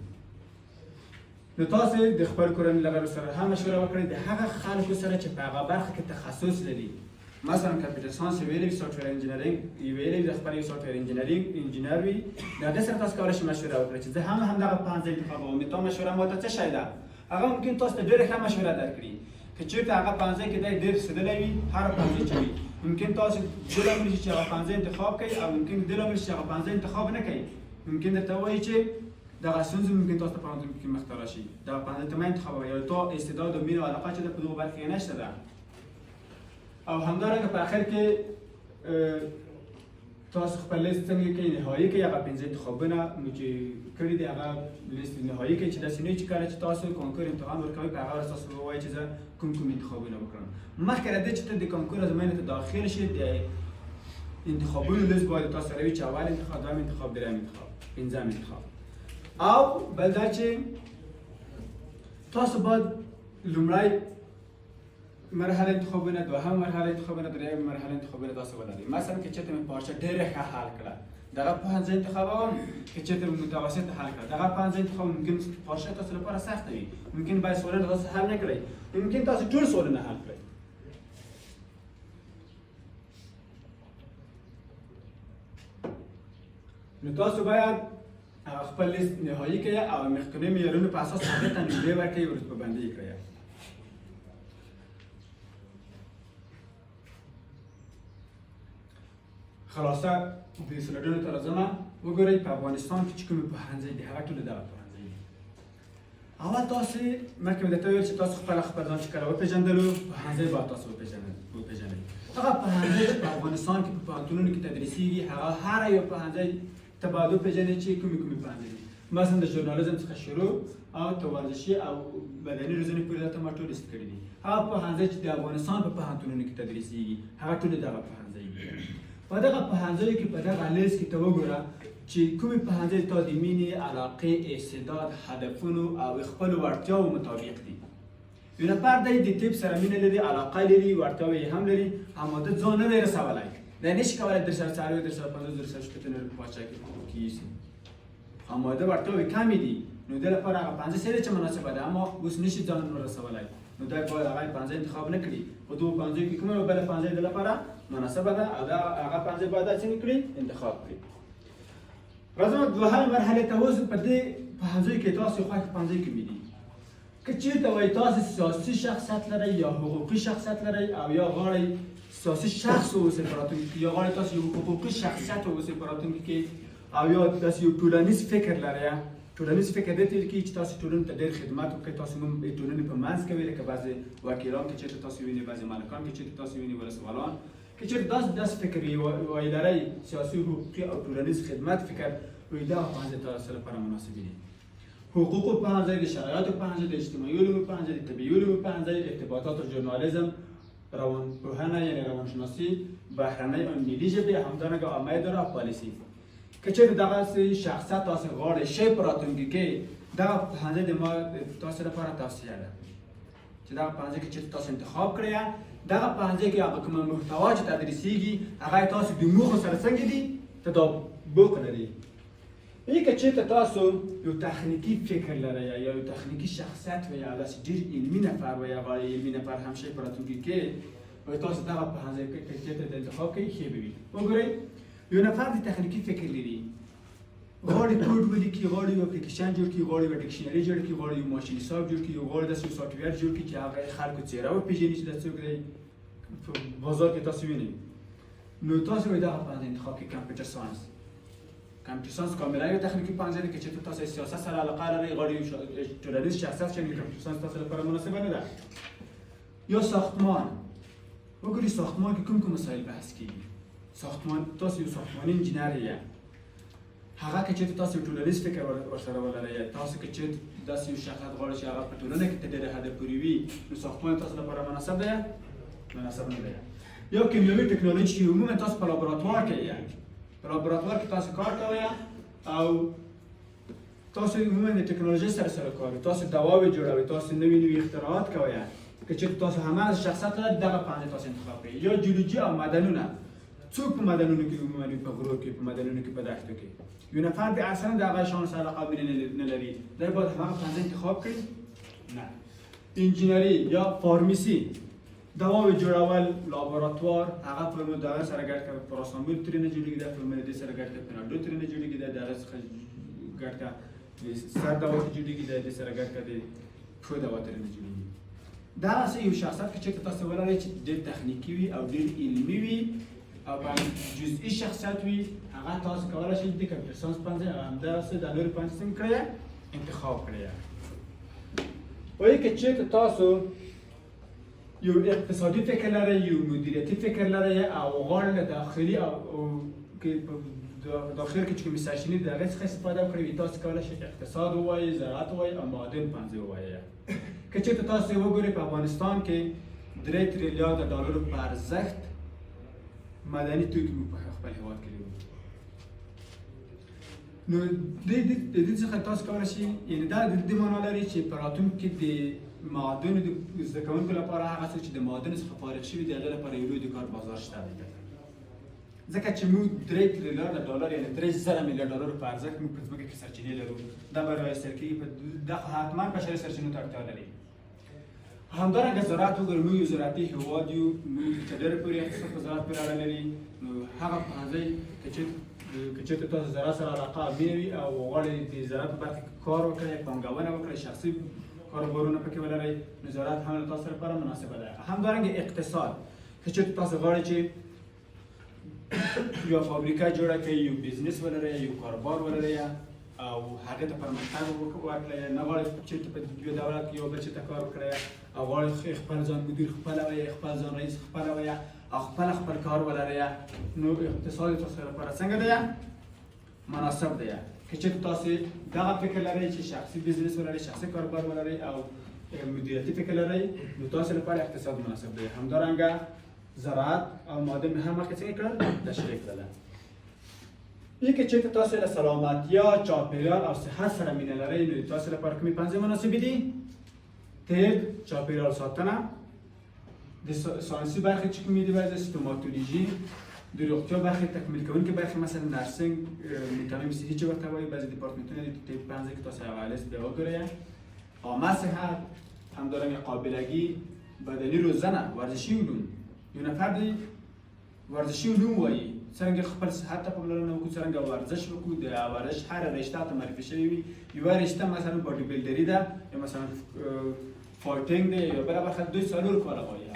نو تاسو د خپل کورنۍ له غړو سره هم مشوره وکړئ، د هغه خلکو سره چې په هغه برخه کې تخصص لري. مثلا کمپیوټر ساينس یې ویلی وي، software engineering یې ویلی وي، د خپل یو software engineering انجینر وي، د هغه سره تاسو کولی شئ مشوره وکړئ چې زه هم همدغه پوهنځی انتخابوم، تا مشوره ماته څه شی ده؟ هغه ممکن تاسو ته ډېره ښه مشوره درکړي. که چېرته هغه پوهنځی کې دی ډېر رسېدلی وي، هره پوهنځی چې وي ممکن تاسو دې لامل شي چې هغه پوهنځی انتخاب کړئ، او ممکن دې لامل شي چې هغه پوهنځی انتخاب نه کړئ. ممکن درته ووایي چې دغه ستونزې ممکن تاسو ته په راتلونکي کې مخته راشي، دغه پوهنځی ته مه انتخابوئ، یا تا استعداد او مینه او علاقه چې ده په دغو برخه کې نشته ده. او همدارنګه په اخر کې تاسو خپل لیست څنګه کوئ نهایي کوئ، هغه پنځه انتخابونه مو چې کړي دي هغه لیست نهایي کوئ چې داسې نه وي چې کله چې تاسو کانکور امتحان ورکوئ په هغه ورځ تاسو ووایئ چې زه کوم کوم انتخابونه وکړم. مخکې له دې چې ته د کانکور ازموینې ته داخل شې د انتخابونو لیست باید تاسو سره وي چې اول انتخاب، دویم انتخاب، دریم انتخاب، پنځم انتخاب. او بل دا چې تاسو باید لومړی مرحله انتخابونه، دوهم مرحله انتخابونه، دریم مرحله انتخابونه تاسو ولرئ. مثلا که چېرته مې پارچه ډېره ښه حل کړه دغه پوهنځی انتخابوم، که چېرته مې متوسط حل کړه دغه پوهنځی انتخاب. ممکن پارچه تاسو لپاره سخته وي، ممکن باید سوالونه تاسو حل نه کړئ، ممکن تاسو ټول سوالونه حل کړئ. نو تاسو باید هغه خپل لیست نهایي کړئ او مخکنیو معیارونو په اساس هغه ته نمرې ورکړئ او رتبه بندي یې کړئ. خلاصه د سلایډونو ته راځمه. وګورئ په افغانستان کې چې کومې پوهنځۍ دي هغه ټولې دغه پوهنځۍ دي. اول تاسو مخکې مې درته وویل چې تاسو خپله خپل ځان چې کله وپېژندلو پوهنځۍ باید تاسو وپېژنئ. هغه پوهنځۍ چې په افغانستان کې په پوهنتونونو کې تدریسېږي هغه هره یو پوهنځۍ ته باید وپېژنئ چې کومې کومې پوهنځۍ دي. مثلا د ژورنالیزم څخه شروع او تر ورزشي او بدني روزنې پورې دا ته ما ټول لیست کړي دي. هغه پوهنځۍ چې د افغانستان په پوهنتونونو کې تدریسېږي هغه ټولې دغه پوهنځۍ دي. په دغه پوهنځیو کې په دغه لیست کې ته وګوره چې کومې پوهنځۍ تا د مینې، علاقې، استعداد، هدفونو او خپلو وړتیاوو مطابق دي. یو نفر دی د طب سره مینه لري، علاقه لري، وړتیاوې یې هم لري، اما ده ځان نه دی رسولی، دی نشي کولی 340، 350، 360 نورې په پارچه کې کېږي، اما ده وړتیاوې کمې دي. نو ده لپاره هغه پوهنځۍ څه ده چې مناسبه ده، اما اوس نشي ځان رسولی، نو دی باید هغه پوهنځۍ انتخاب نه کړي. په دوو پوهنځیو کې کومه بله پوهنځۍ ده لپاره مناسبه ده او دا هغه پوهنځۍ باید څنګه کړي انتخاب کړي. راځم دوهمې مرحلې ته. اوس په دې پوهنځیو کې تاسو خوښ پوهنځۍ کومې دي؟ که چېرته وایي تاسو سیاسي شخصیت لرئ یا حقوقي شخصیت لرئ او یا غواړئ سیاسي شخص واوسئ په راتلونکي کې، یا غواړئ تاسو یو حقوقي شخصیت واوسئ په راتلونکي کې، او یا داسې یو ټولنیز فکر لرئ. ټولنیز فکر دې ته ویل کېږي چې تاسو ټولنې ته ډېر خدمت وکړئ، تاسو هم د ټولنې په منځ کې وئ، لکه بعضې وکیلان که چېرته تاسو وینئ، بعضې ملکان که چېرته تاسو وینئ، ولسوالان که چېرته داسې فکر وایي لرئ، سیاسي، حقوقي او ټولنیز خدمت فکر وایي، دا پوهنځۍ تاسو لپاره مناسبې دي. حقوقو پوهنځی، د شرایطو پوهنځی، د اجتماعي علومو پوهنځی، د طبیعي علومو پوهنځی، ارتباطات او ژورنالیزم، روانپوهنه یعنی روانشناسي، بهرنۍ او ملي ژبې، همدارنګه عامه اداره او پالیسي. که چېرې دغسې شخصیت تاسې غواړئ شئ په راتلونکي کې، دغه پوهنځی د ما تاسې لپاره توصیه ده چې دغه پوهنځی کې چېرته تاسو انتخاب کړئ، دغه پوهنځی کې هغه کومه محتوا چې تدریسیږي هغه تاسو د موخو سره څنګه دي تطابق لري. ای که چېرته تاسو یو تخنیکي فکر لرئ یا یو تخنیکي شخصیت وي یا داسې ډېر علمي نفر وي یا غواړئ علمي نفر هم شئ په راتلونکي کې، وایي تاسو دغه پوهنځی که چېرته انتخاب کړئ ښې به وي. وګورئ، یو نفر د تخنیکي فکر لري، غواړي کوډ ولیکي، غواړي یو اپلیکیشن جوړ کړي، غواړي یو dictionary جوړ کړي، غواړي یو ماشین حساب جوړ کړي، غواړي داسې یو software جوړ کړي چې هغه خلکو څېره وپېژني چې دا څوک دی په بازار کې تاسو وینئ. نو تاسو به دغه پوهنځی انتخاب کړئ، computer science. computer science کاملا یو تخنیکي پوهنځی دی. که چېرته تاسو سیاست سره علاقه لرئ، غواړي یو ټولنیز شخصیت شئ، نو computer science تاسو لپاره مناسبه نه ده. یا ساختمان. وګورئ ساختمان کې کوم کوم مسایل بحث کیږي. ساختمان، تاسو یو ساختماني انجینر یې، هغه که چېرته تاسو یو ټولنیز فکر ورسره ولرئ، تاسو که چېرته داسې یو شخصیت غواړئ چې هغه په ټولنه کې تر ډېره حده پورې وي، نو ساختمان تاسو لپاره مناسب دی؟ مناسب نه دی. یا کیمیاوي ټکنالوژي چې عموما تاسو په لابراتوار کې یې، په لابراتوار کې تاسو کار کوئ او تاسو عموما د ټکنالوژي سره سره کار کوئ، تاسو دواوې جوړوئ، تاسو نوي نوي اختراعات کوئ. که چېرته تاسو هماغه شخصیت لرئ، دغه پوهنځی تاسو انتخاب کړئ. یا جیولوجي او معدنونه. څوک په معدنونو کې عموما وي؟ په غرو کې، په معدنونو کې، په دښتو کې. یو نفر د اصلا د هغه شان سره علاقه مینه نه لري، دی باید هماغه پوهنځی انتخاب کړي؟ نه. انجینری یا pharmacy، دواوې جوړول، لابراتوار، هغه فرمول دغه سره ګډ کړه، پاراسامول ترې نه جوړېږي، دا فرمول دې سره ګډ کړه، پناډول ترې نه جوړېږي، دا دغه څخه ګډ کړه، د سر دوا ترې جوړېږي، دا دې سره ګډ کړه، د پښو دوا ترې نه جوړېږي. دغسې یو شخصیت که چېرته تاسو ولرئ چې ډېر تخنیکي وي او ډېر علمي وي او په جزئي شخصیت وي، هغه تاسو کولی شئ د computer science پوهنځی او همدغسې د نورو پوهنځي څنګه کړی انتخاب کړی. وایي که چېرته تاسو یو اقتصادي فکر لرئ، یو مدیریتي فکر لرئ او غواړئ له داخلي او کې په داخل کې چې کومې سرچینې د هغې څخه استفاده وکړئ، تاسو کولی شئ اقتصاد ووایئ، زراعت ووایئ او معادن پوهنځی ووایئ. که چېرته تاسو وګورئ په افغانستان کې 3 تریلیارده ډالرو په ارزښت معدني توکي موږ په خپل هېواد کې لرو. نو د دې څخه تاسو کولی شئ، یعنې دا د دې معنا لري چې په راتلونکي کې د معادنو د زده کوونکو لپاره هغه څوک چې د معادنو څخه فارغ شوي د هغې لپاره یو لوی د کار بازار شته دی. ځکه چې موږ 3 تریلیارده ډالر یعنې 3000 میلیارد ډالر په ارزښت موږ په ځمکه کې سرچینې لرو، دا به راایستل کېږي، دا خو حتما بشري سرچینو ته اړتیا لري. همدارنګه زراعت وګورئ، موږ یو زراعتي هېواد یو، موږ تر ډېره پورې اقتصاد په زراعت پورې اړه لري. نو هغه پوهنځی که چېرته تاسو زراعت سره علاقه مینه وي او غواړئ د زراعت په برخه کې کار وکړئ، پانګونه وکړئ، شخصي کاروبارونه پکې ولرئ، نو زراعت هم له تاسو لپاره مناسبه ده. همدارنګه اقتصاد، که چېرته تاسو غواړئ چې یوه فابریکه جوړه کړئ، یو business ولرئ، یو کاروبار ولرئ او هغې ته پرمختګ ورکړئ، نه غواړئ چېرته په یو دولت کې یو بل چېرته کار وکړئ او غواړئ خپل ځان مدیر خپله وئ، خپل ځان رئیس خپله وئ او خپله خپل کار ولرئ، نو اقتصاد تاسو لپاره څنګه دی؟ مناسب دی. که چېرته تاسو دغه فکر لرئ چې شخصي business ولرئ، شخصي کاروبار ولرئ او مدیریتي فکر لرئ، نو تاسو لپاره اقتصاد مناسب دی. همدارنګه زراعت او معادن مې هم مخکې څنګه کړل؟ تشریح کړله. ای که چېرته تاسو له سلامتیا، چاپېریال او صحت سره مینه لرئ، نو تاسو لپاره کومې پوهنځۍ مناسبې دي؟ طب، چاپېریال ساتنه، د ساینسي برخې چې کومې دي، بعضې ستوماتولوژي، د روغتیا برخې تکمیل کوونکې برخې مثلا nursing، متمم صحي چې ورته وایي، بعضې دیپارتمنتونه دي طب پوهنځي کې تاسو هغه لیست بیا وګورئ. عامه صحت، همدارنګه قابلګي، بدني روزنه، ورزشي علوم. یو نفر دی ورزشي علوم وایي، څرنګه خپل صحت ته پاملرنه وکړو، څرنګه ورزش وکړو، د ورزش هره رشته ته معرفي شوې وي. یوه رشته مثلا body builder ي ده، یا مثلا fighting دی، یا بله برخه، دوی 4 کاله وایي.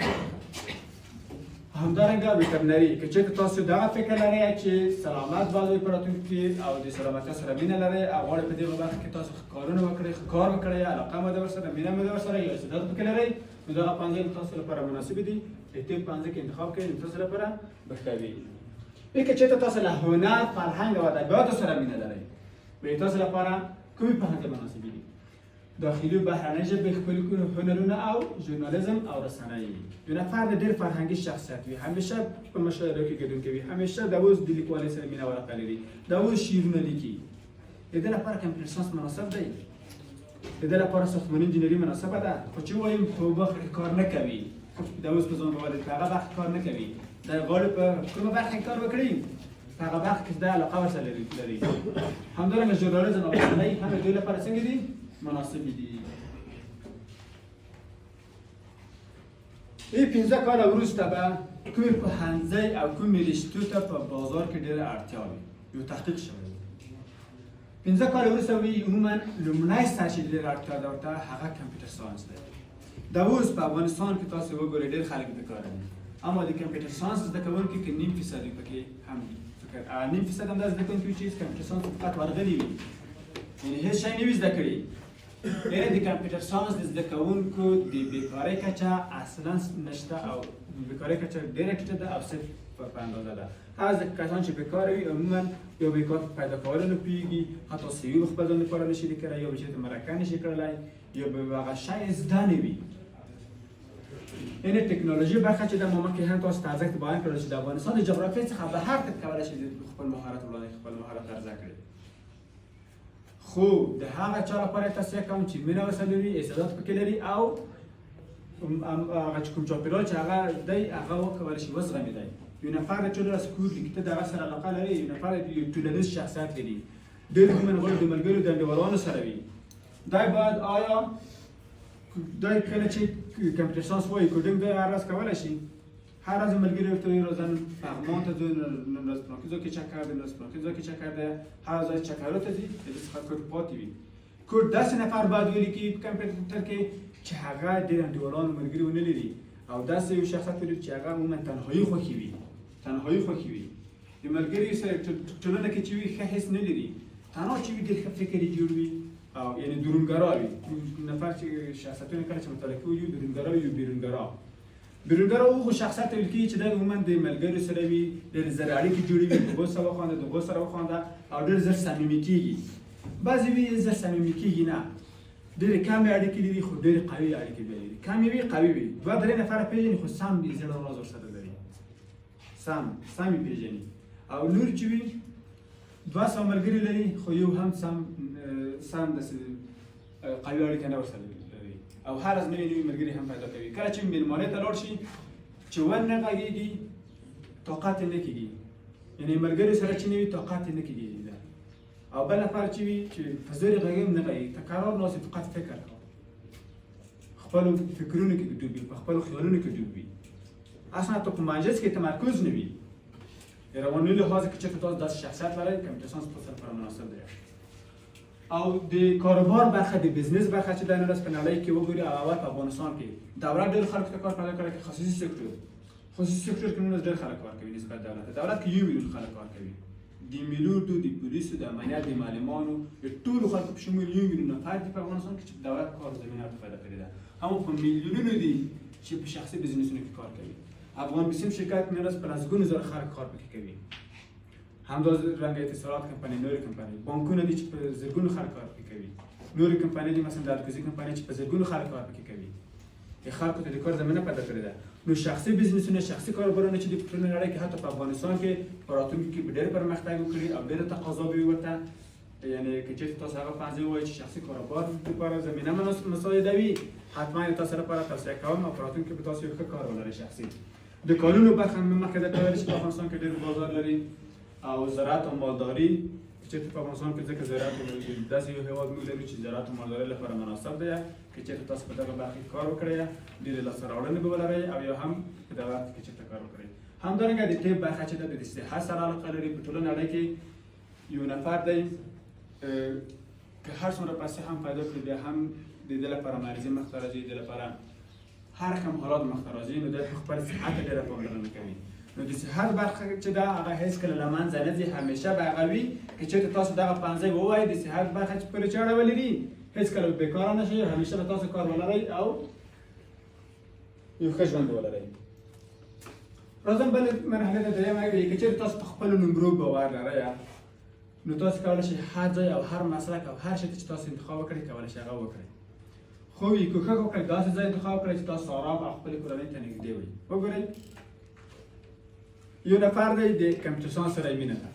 همدارنګه veterinary، که چېرته تاسو دغه فکر لرئ چې سلامت باید وي په راتلونکي کې او د سلامتیا سره مینه لرئ او غواړئ په دې برخه کې تاسو کارونه وکړئ، کار وکړئ، علاقه مو ده ورسره، مینه مو ده ورسره، یو استعداد پکې لرئ، نو دغه پوهنځی تاسو لپاره مناسب دي. د طب پوهنځی کې انتخاب کړئ، نو تاسو لپاره به ښه وي. که چېرته تاسو له هنر، فرهنګ او ادبیاتو سره مینه لرئ، نو تاسو لپاره کومې پوهنځۍ مناسبې دي؟ داخلي او بهرنۍ ژبې، خپل هنرونه او ژورنالیزم او رسنۍ. یو نفر د ډېر فرهنګي شخصیت وي، همیشه په مشاعرو کې ګډون کوي، همیشه د اوس د لیکوالۍ سره مینه ورقه لري، د اوس شعرونه لیکي. د ده لپاره کمپیوټر ساینس مناسب دی، د ده لپاره ساختماني انجینري مناسبه ده، خو چې ووایم په برخه کې کار نه کوي، د اوس په ځان باور دی، په هغه برخه کار نه کوي. دی غواړي په کومه برخه کې کار وکړي؟ په هغه برخه کې چې دا علاقه ورسره لري. همدارنګه ژورنالیزم او رسنۍ هم د دوی لپاره څنګه دي؟ مناسبې دي. ای 15 کاله وروسته به کومې پوهنځی او کومې رشتو ته په بازار کې ډېره اړتیا وي؟ یو تحقیق شوی دی. 15 کاله وروسته وي عموما لومړی سر چې ډېره اړتیا ده ورته هغه کمپیوټر ساینس دی. دا اوس په افغانستان کې تاسو وګورئ ډېر خلک بیکاره دي، اما د کمپیوټر ساینس زده کوونکي که نیم فیصد وي پکې هم فکر نیم فیصد هم دا زده کوونکي وي چې کمپیوټر ساینس فقط ورغلي وي، یعنې هېڅ شی نه وي زده کړي. یعنې د کمپیوټر ساینس د زده کوونکو د بیکارۍ کچه اصلا نشته او بیکارۍ کچه ډېره ټیټه ده او صفر په اندازه ده. هغه کسان چې بیکاره وي عموما یو بیکار پیدا کولو نه پوهېږي، حتی سي وي به خپل ځان لپاره نه شي لیکلی، یا به چېرته مرکه نه شي کړلی، یا به هغه شی زده نه وي. یعنې ټکنالوژي برخه چې د ما مخکې هم تاسو ته ارزښت بیان کړل چې د افغانستان د جغرافیې څخه بهر ته کولی شي خپل مهارت وړاندې خپل مهارت عرضه کړي. خو د هغه چا لپاره یې توصیه کوم چې مینه ورسره لري، استعداد پکې لري او هغه چې کوم چاپېریال چې هغه دی هغه وکولی شي وزغمي دی. یو نفر چې ورځ کور لیکي ته د هغه سره علاقه لري، یو نفر یو ټولنیز شخصیت لري، ډېر عموماً غواړي د ملګرو د انډیوالانو سره وي. دی باید آیا دی کله چې کمپیوټر ساینس وایي کوډینګ دی هر ورځ کولی شي، هر ورځ ملګري ورته وایي راځه نن پغمان ته ځو، نن ورځ پلانکي ځای کې چکر دی، نن ورځ پلانکي ځای کې چکر دی، هر ځای چکرو ته ځي، له دې څخه کوډ پاتې وي. کوډ داسې نفر باید ولیکي په کمپیوټر کې چې هغه ډېر انډیوالان ملګري ونه لري او داسې یو شخصیت ولري چې هغه عموما تنهایي خوښي وي، تنهایي خوښي وي. د ملګري سره ټولنه کې چې وي ښه حس نه لري، تنها چې وي ډېر ښه فکر یې جوړ وي او یعنې درونګرا وي. نفر چې شخصیتونه کله چې مطالعه کوي یو درونګرا وي یو بیرونګرا. بیرونګرا هغو شخصیت ته ویل کېږي چې دی عموما د ملګرو سره وي، ډېر زر اړیکې جوړوي، دغو سره وخانده دغو سره وخانده او ډېر زر صمیمي کېږي. بعضې وي زر صمیمي کېږي نه، ډېرې کمې اړیکې لري خو ډېرې قوي اړیکې بیا لري. کمې وي قوي وي، دوه درې نفره پېژني خو سم یې زړه راز ورسره لري، سم سم یې پېژني. او نور چې وي 200 ملګري لري خو یو هم سم سم داسې قوي اړیکه نه ورسره لري او هر ورځ نوي نوي ملګري هم پیدا کوي. کله چې مېلمانه ته لاړ شي چې ونه غږېږي طاقت یې نه کېږي، یعنې ملګري سره چې نه وي طاقت یې نه کېږي. او بل نفر چې وي چې په زور یې غږېږي نه غږېږي، تکرار ناست فقط فکر کوي، خپلو فکرونو کې ډوب وي، په خپلو خیالونو کې ډوب وي، اصلا ته په مجلس کې تمرکز نه وي. د رواني لحاظ که چېرته تاسو داسې شخصیت لرئ کمپیوټر ساینس تاسو لپاره مناسب دی. او د کاروبار برخه، د بزنس برخه چې د نن ورځ په نړۍ کې وګوري او اول په افغانستان کې دولت ډېر خلکو ته کار پیدا کړی، که خصوصي سکتور، خصوصي سکتور کې نن ورځ ډېر خلک کار کوي نسبت دولت ته. دولت کې 1 میلیون خلک کار کوي، د میلوردو، د پولیسو، د امنیت، د معلمانو، د ټولو خلکو په شمول 1 میلیون نفر دي په افغانستان کې چې دولت کار زمینه ورته پیدا کړې ده. اما په میلیونونو دي چې په شخصي بزنسونو کې کار کوي. افغان بیسیم شرکت نن ورځ په لسګونو زره خلک کار پکې کوي. همدا رنګه اتصالات کمپنۍ، نورې کمپنۍ، بانکونه دي چې په زرګونو خلک کار پکې کوي، نورې کمپنۍ دي مثلا د الکوزي کمپنۍ چې په زرګونو خلک کار پکې کوي. د خلکو ته د کار زمینه پیدا کړې ده. نو شخصي بزنسونه، شخصي کاروبارونه چې د په ټوله نړۍ کې حتی په افغانستان کې په راتلونکي کې به ډېر پرمختګ وکړي او ډېره تقاضا به وي ورته. یعنې که چېرته تاسو هغه پوهنځی ووایئ چې شخصي کاروبار لپاره زمینه مساعده وي، حتما یې تاسو لپاره توصیه کوم او په راتلونکي کې به تاسو یو ښه کار ولرئ. شخصي د کانونو برخه مې مخکې درته ویل چې په افغانستان کې ډېر بازار لري او زراعت او مالداري که چېرته په افغانستان کې ځکه زراعت داسې یو هېواد موږ لرو چې زراعت او مالداري لپاره مناسب دی. که چېرته تاسو په دغه برخه کې کار وکړئ ډېرې لاسته راوړنې به ولرئ او یا هم په دغه برخه کې چېرته کار وکړئ. همدارنګه د طب برخه چې ده د صحت سره علاقه لري. په ټوله نړۍ کې یو نفر دی که هر څومره پیسې هم پیدا کړي بیا هم د ده لپاره مریضي مخته راځي، د ده لپاره هر کوم حالات مخته راځي، نو دی په خپل صحت ډېره پاملرنه کوي. نو د صحت برخه چې ده هغه هېڅکله له منځه نه ځي، همیشه به هغه وي. که چېرته تاسو دغه پوهنځی ووایئ د صحت برخه چې پورې چې اړه ولري هېڅکله به بېکاره نه شئ، همیشه به تاسو کار ولرئ او یو ښه ژوند ولرئ. راځم بلې مرحلې ته، درېیمه که چېرته تاسو په خپلو نمرو باور لرئ نو تاسو کولی شئ هر ځای او هر مسلک او هر شي ته چې تاسو انتخاب وکړئ کولی شئ هغه وکړئ. خو وي کوښښ وکړئ داسې ځای انتخاب کړئ چې تاسو آرام او خپلې کورنۍ ته نږدې وئ. وګورئ یو نفر دی د کمپیوټر ساینس سره یې مینه ده.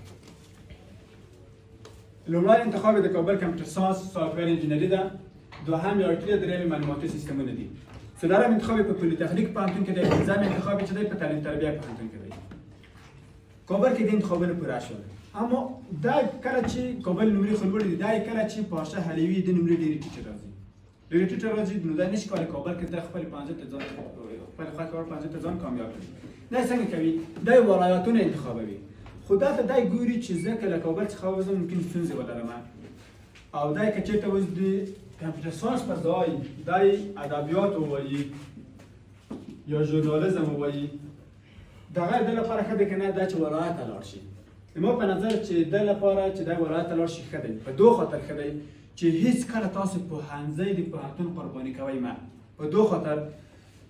لومړی انتخاب یې د کابل کمپیوټر ساینس سافټویر انجینري ده، دوهم یې آی ټي ده، دریم یې معلوماتي سیستمونه دي. څلورم انتخاب یې په پولیتخنیک پوهنتون کې دی، پنځم انتخاب یې چې دی په تعلیم تربیه پوهنتون کې دی. کابل کې د انتخابونه پوره شول، اما دا کله چې کابل نمرې خو لوړې دي، دا کله چې پاشا حلیوي د نمرې ډېرې ټیټې راځي، ډېرې ټیټې راځي، نو دا نشي کولی کابل کې د خپل پوهنځي ته ځان، خپل خوښې وړ پوهنځي ته ځان کامیاب کړي. دا څنګه کوي؟ دا یې ولایتونه انتخابوي، خو دا ته دی ګوري چې زه که له کابل څخه ووځم ممکن ستونزې ولرم، او دا که چېرته اوس د کمپیوټر ساینس پر ځای دی ادبیات ووایي یا ژورنالیزم ووایي، دغه د لپاره ښه دی که نه دا چې ولایت ته لاړ شي؟ زما په نظر چې د لپاره چې دی ولایت ته لاړ شي ښه دی، په دوه خاطر ښه دی چې هیڅ کله تاسو پوهنځی د پوهنتون قرباني کوئ مه، په دوه خاطر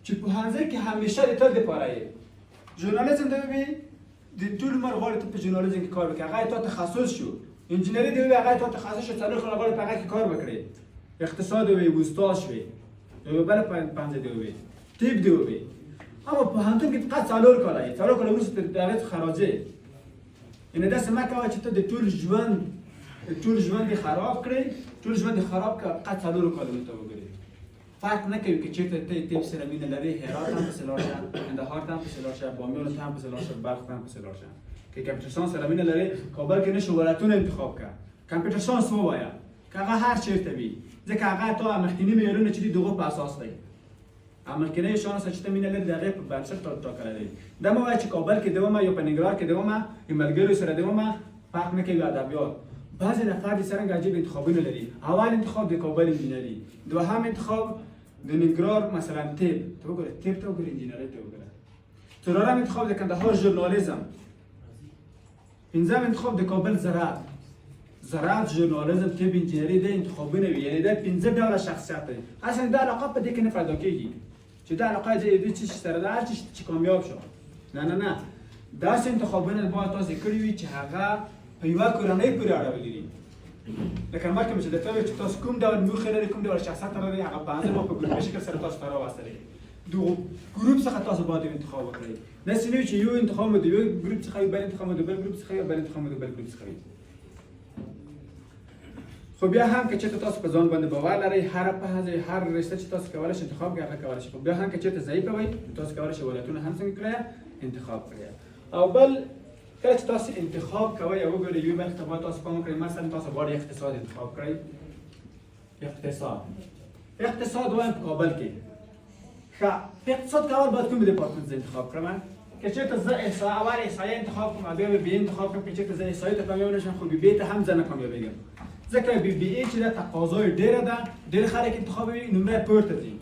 چې پوهنځی کې همیشه د تل دپاره یې ژورنالیزم دی وي، د ټول عمر غواړي ته په ژورنالیزم کې کار وکړې، هغه تا تخصص شو، انجینري دی وي هغه تا تخصص شو، 4 کاله غواړي په هغه کې کار وکړې، اقتصاد وي، استاد شوې، یو بله پوهنځی دی وي، طب دی وي، اما پوهنتون کې فقط 4 کاله یې، 4 کاله وروسته د هغې څخه راځې. یعنې داسې مه کوه چې ته د ټول ژوند، ټول ژوند دې خراب کړې، ټول ژوند دې خراب کړه، فقط 4 کالونو ته وګورې. فرق نه کوي که چېرته ته طب سره مینه لرې، هرات هم پسې لاړ شه، کندهار ته هم پسې لاړ شه، بامیانو ته هم پسې لاړ شه، بلخ ته هم پسې لاړ شه. که کمپیوټر ساینس سره مینه لرې، کابل کې نه شو ولایتونه انتخاب کړه، کمپیوټر ساینس ووایه که هغه هر چېرته وي، ځکه هغه تا مخکیني معیارونه چې دي دغو په اساس دی، مخکینی شان سره چې ته مینه لرې د هغې په بنسټ تا ټاکلی دی. دا مه وایه چې کابل کې دی ومه یا په ننګرهار کې دی ومه یا ملګریو سره دی ومه، فرق نه کوي. ادبیات بعضې نفر دي څرنګه عجیب انتخابونه لري، اول انتخاب د کابل انجینري، دوهم انتخاب د ننګرهار مثلا طب ته وګوره، طب ته وګوره، انجینري ته وګوره، څلورم انتخاب د کندهار ژورنالیزم، پنځم انتخاب د کابل زراعت، زراعت، ژورنالیزم، طب، انجینري، دا انتخابونه وي. یعنې دا 5 ډوله شخصیت دی. اصلا دا علاقه په دې کې نه پیدا کېږي چې دا علاقه دې څه شي سره ده، هر څه چې کامیاب شو. نه نه نه، داسې انتخابونه باید تاسو کړي وي چې هغه په یوه کورنۍ پورې اړه ولري. لکه مخکې مې چې درته وویل چې تاسو کوم ډول موخې لرئ، کوم ډول شخصیت لرئ، هغه پوهنځی به په ګروپي شکل سره تاسو ته راوستلی. دغو ګروپ څخه تاسو باید یو انتخاب وکړئ، داسې نه وي چې یو انتخاب مو د یو ګروپ څخه وي، بل انتخاب مو د بل ګروپ څخه وي، بل انتخاب مو د بل ګروپ څخه وي. خو بیا هم که چېرته تاسو په ځان باندې باور لرئ، هره پوهنځی، هر رشته چې تاسو کولی شئ انتخاب کړئ هغه کولی شئ. خو بیا هم که چېرته ضعیفه وئ، نو تاسو کولی شئ ولایتونه هم څنګه کړئ انتخاب کړئ. او بل کله چې تاسو انتخاب کوئ او وګورئ یوې برخې ته باید تاسو پام وکړئ. مثلا تاسو غواړئ اقتصاد انتخاب کړئ، اقتصاد وایم په کابل کې ښه، په اقتصاد کې اول باید کوم ډیپارټمنټ زه انتخاب کړم؟ که چېرته زه اول احصایه انتخاب کړم، بیا به بی انتخاب کړم، که چېرته زه احصایې ته کامیاب نه شم، خو بی بی ته هم زه نه کامیابېږم، ځکه بی بی ای چې ده تقاضا یې ډېره ده، ډېر خلک انتخابوي، نمره یې پورته ځي.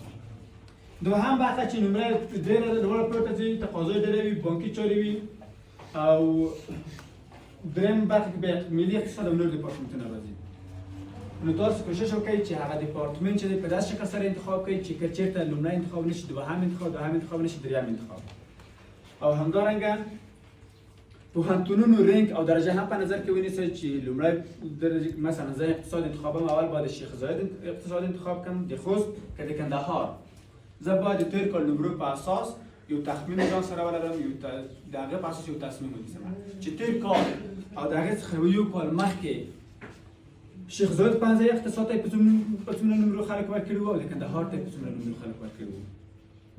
دوهم برخه چې نمره یې ډېره ده، لوړه پورته ځي، تقاضا یې ډېره وي، بانکي چارې وي، او دریم برخه کې بیا ملي اقتصاد او نور ډیپارټمنټونه راځي. نو تاسو کوشش وکړئ چې هغه ډیپارټمنټ چې دی په داسې شکل سره انتخاب کړئ چې که چېرته لومړی انتخاب نشي، دوهم انتخاب، دوهم انتخاب نشي، دریم انتخاب. او همدارنګه پوهنتونونو رینک او درجه هم په نظر کې ونیسئ چې لومړی درجه مثلا زه اقتصاد انتخابم، اول باید شیخ زاید اقتصاد انتخاب کړم د خوست که د کندهار. زه باید د تېر کال نمرو په اساس یو تخمین ځان سره ولرم، یو د هغه په اساس یو تصمیم ونیسم چې تېر کال او د هغې څخه یو کال مخکې شیخ زاید پوهنځی اقتصاد ته په څومره نمرو خلک ورکړي وو، او د کندهار ته په څومره نمرو خلک ورکړي وو،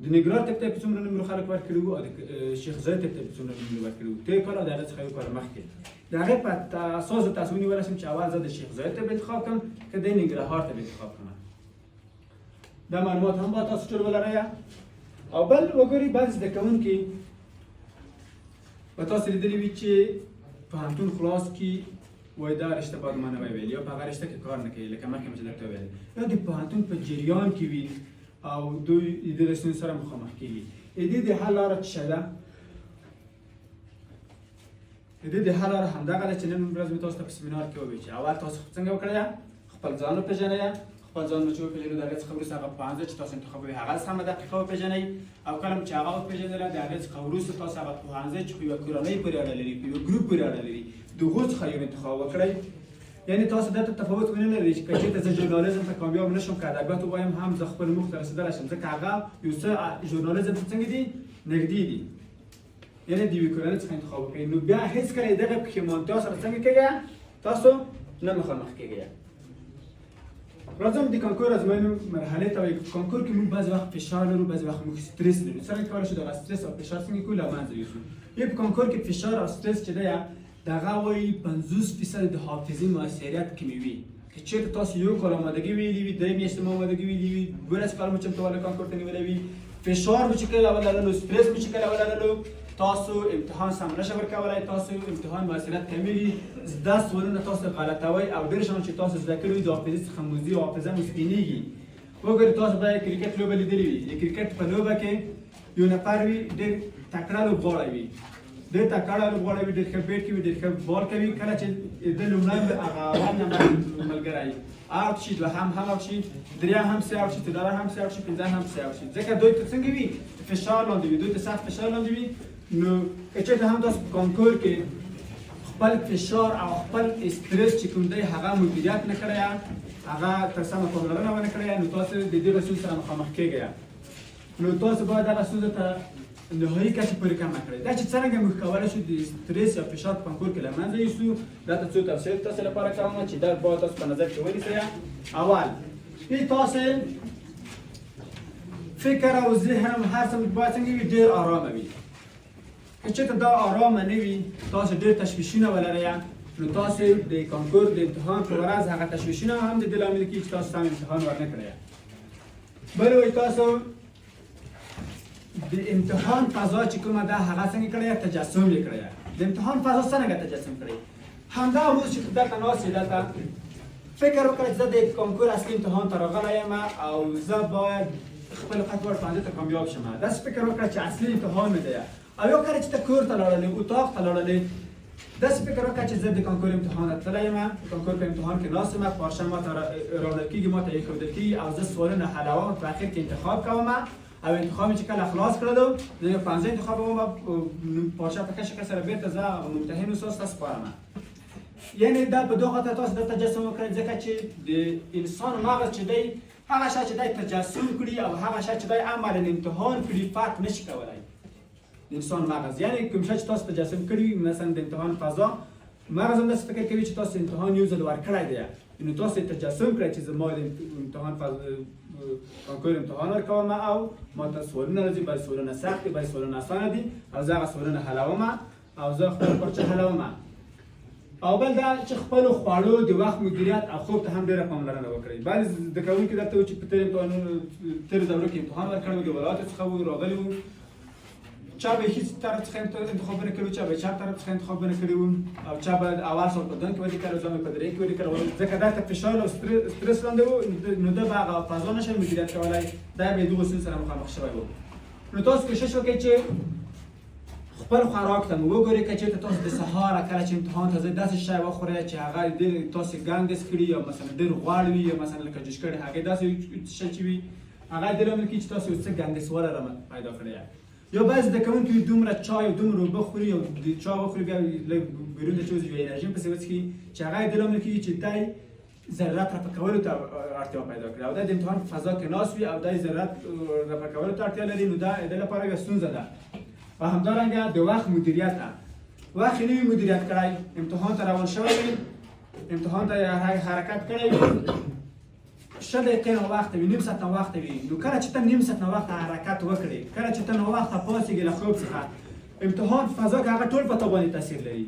د ننګرهار طب ته په څومره نمرو خلک ورکړي وو، او د شیخ زاید طب ته په څومره نمرو ورکړي وو تېر کال او د هغې څخه یو کال مخکې. د هغې په اساس زه تصمیم نیولی شم چې اول زه د شیخ زاید طب انتخاب کړم که د ننګرهار طب انتخاب کړم. دا معلومات هم باید تاسو ټول ولرئ. او بل وګورئ بعضې زده کوونکي به تاسو لیدلي وي چې پوهنتون خلاص کړي، وایي دا رشته باید ما نه وای ویلي، یا په هغه رشته کې کار نه کوي لکه مخکې مې چې درته وویل، یا د پوهنتون په جریان کې وي او دوی د دې ستونزې سره مخامخ کېږي. د دې د حل لاره څه ده؟ د دې د حل لاره همدغه ده چې نن ورځ مې تاسو ته په سیمینار کې وویل چې اول تاسو څنګه وکړئ، خپل ځان وپېژنئ، خپل ځان مو چې وپېژنئ د هغې څخه وروسته هغه پوهنځی چې تاسو انتخابوئ هغه سمه دقیقه وپېژنئ، او کله مو چې هغه وپېژندله د هغې څخه وروسته تاسو هغه پوهنځی چې په یوه کورنۍ پورې اړه لري، په یوه ګروپ پورې اړه لري، د هغو څخه یو انتخاب وکړئ. یعنی تاسو دلته تفاوت ونه لرئ چې که چېرته زه ژورنالیزم ته کامیاب نه شم، که ادبیات ووایم هم زه خپل موخې ته رسېدلی شم، ځکه هغه یو څه ژورنالیزم ته څنګه دي، نږدې دي. یعنی د یوې کورنۍ څخه انتخاب وکړئ، نو بیا هېڅکله دغه پښېمانتیا سره څنګه کېږئ، تاسو نه مخامخ کېږئ. راځم د کانکور ازموینو مرحلې ته. وایي کانکور کې موږ بعضې وخت فشار لرو، بعضې وخت موږ سترس لرو. څنګه کولی شو دغه سترس او فشار څنګه کړو له منځه یوسو؟ یو په کانکور کې فشار او سترس چې دی، دغه وایي 50% د حافظې موثریت کموي. که چېرته تاسو یو کال آمادګي ویلي وي، 3 میاشتې مو آمادګي ویلي وي، 12 کال مو چمتووالی کانکور ته نیولی وي، فشار مو چې کله ولرلو، سترس مو چې کله ولرلو، تاسو امتحان سم نشئ ورکولای، تاسو امتحان موثریت کمیږي، زده سوالونه تاسو غلطوي او ډېر شیان چې تاسو زده کړي وي د حافظې څخه مو ځي او حافظه مو سپینېږي. وګورئ، تاسو به کرکټ لوبه لیدلې وي. د کرکټ په لوبه کې یو نفر وي، ډېر تکړه لوبغاړی وي، ډېر تکړه لوبغاړی وي، ډېر ښه بیټ کوي، ډېر ښه بال کوي. کله چې د لومړی هغه اول نمبر ملګری out شي، دوهم هم out شي، دریم هم سي out شي، څلورم هم سي out شي، پنځم هم سي out شي، ځکه دوی ته څنګه وي، فشار لاندې وي، دوی ته سخت فشار لاندې وي. نو که چېرته هم تاسو په کانکور کې خپل فشار او خپل استرس چې کوم دی هغه مدیریت نه کړی، هغه تر سمه پاملرنه ونه کړی، نو تاسو د دې ستونزې سره مخامخ کېږئ. نو تاسو باید دغه ستونزه ته نهایي کچې پورې کمه کړئ. دا چې څرنګه موږ کولی شو د استرس یا فشار په کانکور کې له منځه یوسو، دا ته څو توصیې تاسو لپاره کوم چې دا باید تاسو په نظر کې ونیسئ. اول ای تاسو فکر او ذهن هر څه باید څنګه وي؟ ډېر آرامه وي. که چېرته دا آرامه نه وي، تاسو ډېر تشویشونه ولرئ، نو تاسو د کانکور د امتحان په ورځ هغه تشویشونه هم د دې لامل کېږي چې تاسو سم امتحان ورنه کړئ. بل وایي تاسو د امتحان فضا چې کومه ده هغه څنګه کړی، تجسم یې کړی. د امتحان فضا څنګه تجسم کړی؟ همدا اوس چې دلته ناست یې، دلته فکر وکړئ چې زه د کانکور اصلي امتحان ته راغلی یم او زه باید خپل قطع ښوونځي ته کامیاب شم. داسې فکر وکړه چې اصلي امتحان مې دی. او یو کله چې ته کور ته لاړلې، اتاق ته لاړلې، داسې فکر وکړه چې زه د کانکور امتحان ته تللی یم، د کانکور په امتحان کې ناست یم، پارچه ما ته راوړل کېږي، ما ته ایښودل کېږي او زه سوالونه حلوم، په اخر کې انتخاب کوم او انتخاب چې کله خلاص کړلو، زه یو پنځه انتخابوم، پارچه په ښه شکل سره بېرته زه هغه ممتحن استاد ته سپارم. یعنی دا په دوه خاطر تاسو دا تجسم وکړئ، ځکه چې د انسان مغز چې دی، هغه شی چې دی تجسم کړي او هغه شی چې دی عملا امتحان کړي فرق نشي کولای د انسان مغز. یعنی کوم شی چې تاسو تجسم کړي وي، مثلا د امتحان فضا، مغز هم داسې فکر کوي چې تاسو امتحان یو ځل ورکړی دی. نو تاسو تجسم کړئ چې زما د امتحان کانکور امتحان ورکوم او ما ته سوالونه راځي، بعضې سوالونه سخت دي، بعضې سوالونه اسانه دي او زه هغه سوالونه حلوم او زه خپل پرچه حلوم. او بل دا چې خپل خواړو د وخت مدیریت او خوب ته هم ډېره پاملرنه وکړئ. بعضې زده کوونکي درته وو چې په تېر امتحانونو، تېرو دورو کې امتحان ورکړی وو، د ولایاتو څخه وو راغلي وو، چا به هیڅ طرف څخه انتخابونه کړي وو، چا به چپ طرف څخه انتخابونه کړي وو او چا به اول سوال په دوم کې ولیکل او دوم په درې کې ولیکل، ځکه دا ته فشار او سترس لاندې وو، نو ده به هغه فضا نشي مدیریت کولای، دا به دغو ستونزو سره مخامخ شوی وو. نو تاسو کوشش وکړئ چې خپل خوراک ته مو وګورئ. که چېرته تاسو د سهاره کله چې امتحان ته ځئ داسې شی وخورئ چې هغه ډېر تاسو ګنګس کړي یا مثلا ډېر غوړ وي یا مثلا لکه جوش کړي هغې داسې شی چې وي، هغه دې لامل کېږي چې تاسو یو څه ګنګسوالی را پیدا کړئ. یا بعضې زده کوونکي دومره چای او دومره اوبه خوري او د چای وخوري، بیا لږ بیرون ته چې وځي یو انرژي پسې وڅښي چې هغه دې لامل کېږي چې دی ضرورت رفع کولو ته اړتیا پیدا کړي او دا د امتحان په فضا کې ناست وي او دا ضرورت رفع کولو ته اړتیا لري، نو دا د لپاره یوه ستونزه ده. او همدارنګه د وخت مدیریت ده. وخت یې نه وي مدیریت کړی، امتحان ته روان شوی وي، امتحان ته حرکت کړی وي، 20 دقیقې ناوخته وي، نیم ساعت ناوخته وي. نو کله چې ته نیم ساعت ناوخته حرکت وکړې، کله چې ته ناوخته پاڅېږې له خوب څخه، امتحان فضا کې هغه ټول په تا باندې تاثیر لري.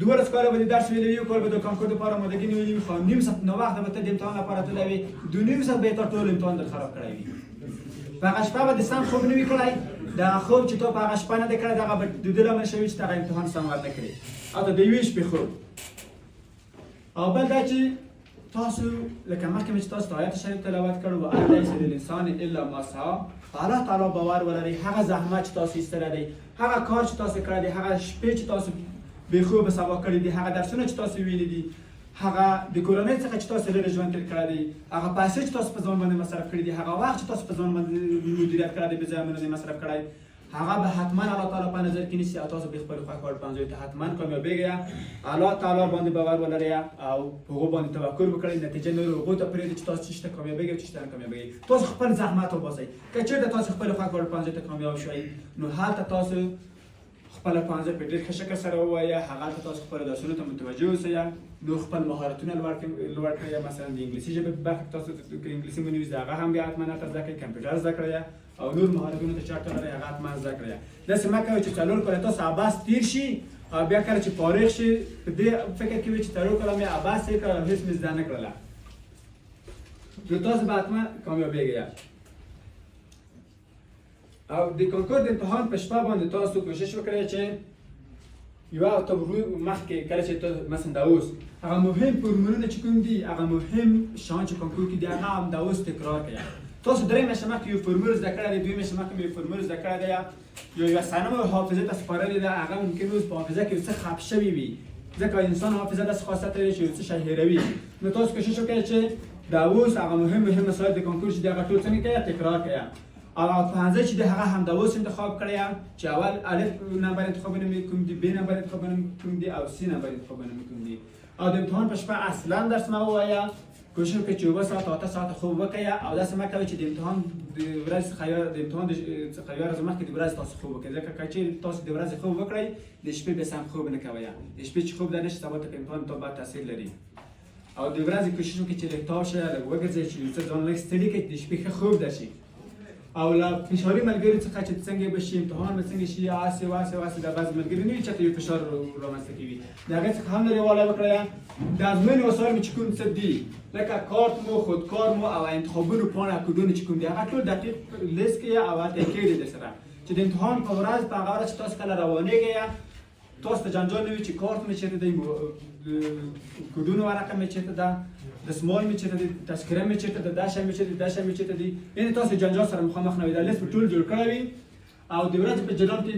12 کاله به د درس ویلی وي، یو کال به د کانکور دپاره آمادګي نیولې وي، خو نیم ساعت ناوخته به ته د امتحان لپاره تللی وي، 2.5 ساعت به یې تا ټول امتحان در خراب کړی وي. په هغه شپه به د سم خوب نه وي کړی، دغه خوب چې تا په هغه شپه نه دی کړی، دغه به د دې لامل شوي چې دغه امتحان سم ورنه کړې او ته د یوې شپې خوب. او بل دا چې تاسو لکه مخکې مې چې تاسو ته آیت شریف تلاوت کړو، وان لیس للانسان الا ما سعی، په الله تعالی باور ولرئ. هغه زحمت چې تاسو ایستلی دی، هغه کار چې تاسو کړی دی، هغه شپې چې تاسو بې خوبه سبا کړي دي، هغه درسونه چې تاسو ویلي دي، هغه د کورنۍ څخه چې تاسو لرې ژوند تېر کړی دی، هغه پیسې چې تاسو په ځان باندې مصرف کړي دي، هغه وخت چې تاسو په ځان باندې مدیریت کړی دی، بې ځایه مو نه دی مصرف کړی. هغه به حتما الله تعالی په نظر کې نیسي او تاسو به خپل خوښ وړ پوهنځیو ته حتما کامیابېږئ. الله تعالی باندې باور ولرئ او په هغو باندې توکل وکړئ. نتیجه نور هغو ته پرېږدئ چې تاسو چېرته کامیابېږئ او چېرته نه کامیابېږئ. تاسو خپل زحمت وباسئ. که چېرته تاسو خپل خوښ وړ پوهنځیو ته کامیاب شئ، نو هلته تاسو خپله پوهنځی په ډېر ښه شکل سره ووایه، هغلته تاسو خپلو درسونو ته متوجه اوسئ، نور خپل مهارتونه لوړ کړئ. مثلا د انګلیسي ژبې په برخه کې تاسو که انګلیسي مو نه وي زده، هغه هم بیا حتما هلته زده کړئ، کمپیوټر زده کړئ او نور مهارتونو ته چې اړتیا لرئ هغه حتما زده کړئ. داسې مه کوئ چې 4 کاله تاسو عبث تېر شي او بیا کله چې فارغ شي په دې فکر کې وي چې 4 کاله مې عبث تېر کړل او هېڅ مې زده نه کړله. نو تاسو به حتما کامیابېږئ. او د کنکور د امتحان په شپه باندې تاسو کوشش وکړئ چې یوه ته مخکې کله چې ته مثلا دا اوس هغه مهم فورمولونه چې کوم دي، هغه مهم شیان چې کنکور کې دي، هغه هم دا اوس تکرار کړئ. تاسو 3 میاشتې مخکې یو فورمول زده کړی دی، 2 میاشتې مخکې یو فورمول زده کړی دی، یوه صحنه مو حافظې ته سپارلې ده، هغه ممکن اوس په حافظه کې یو څه خپ شوي وي، ځکه انسان حافظه داسې خاصیت لري چې یو څه شی هېروي. نو تاسو کوشش وکړئ چې دا اوس هغه مهم مهم مسایل د کنکور چې دي هغه ټول څنګه کړئ، تکرار کړئ. او هغه پوهنځی چې دی هغه همدا اوس انتخاب کړی چې اول الف نمبر انتخابونه مې کوم دي، ب نمبر انتخابونه مې کوم دي او سی نمبر انتخابونه مې کوم دي. او د امتحان په شپه اصلا درس مه ووایه، کوشش وکړئ چې 7 ساعته 8 ساعته خوب وکړئ او داسې مه کوئ چې د امتحان د ورځې څخه یا د امتحان څخه یوه ورځ مخکې د ورځې تاسو خوب وکړئ، ځکه که چېرې تاسو د ورځې خوب وکړئ د شپې بیا سم خوب نه کوئ، د شپې چې خوب در نه شي سبا ته په امتحان ته بد تاثیر لري. او د ورځې کوشش وکړئ چې لږ تاو شئ، لږ وګرځئ چې یو څه ځان لږ ستړي کړئ چې د شپې ښه خوب درشي. او له فشاري ملګري څخه چې څنګه به شي امتحان به څنګه شي، هسې وهسې وهسې دا بعضې ملګري نه وي چې یو فشار رامنځته کوي، د هغې څخه هم لرې والی وکړئ. د ازموینې وسایل مو چې کوم څه دي لکه کارت مو، خودکار مو او انتخابونو پاڼه کوډونه چې کوم دي هغه ټول دقیق لیست کړئ او هلته یې کښېږدئ در سره چې د امتحان په ورځ په هغه ورځ چې تاسو کله روانېږئ تاسو ته جنجال نه وي چې کارت مې چېرته دی، کوډونو ورقه مې چېرته ده، دستمال مې چېرته دی، تذکره مې چېرته ده، دا شی مې چېرته دی، دا شی مې چېرته دی. یعنې تاسو جنجال سره مخامخ نه وي، دا لیست به ټول جوړ کړی وي. او د ورځې په جریان کې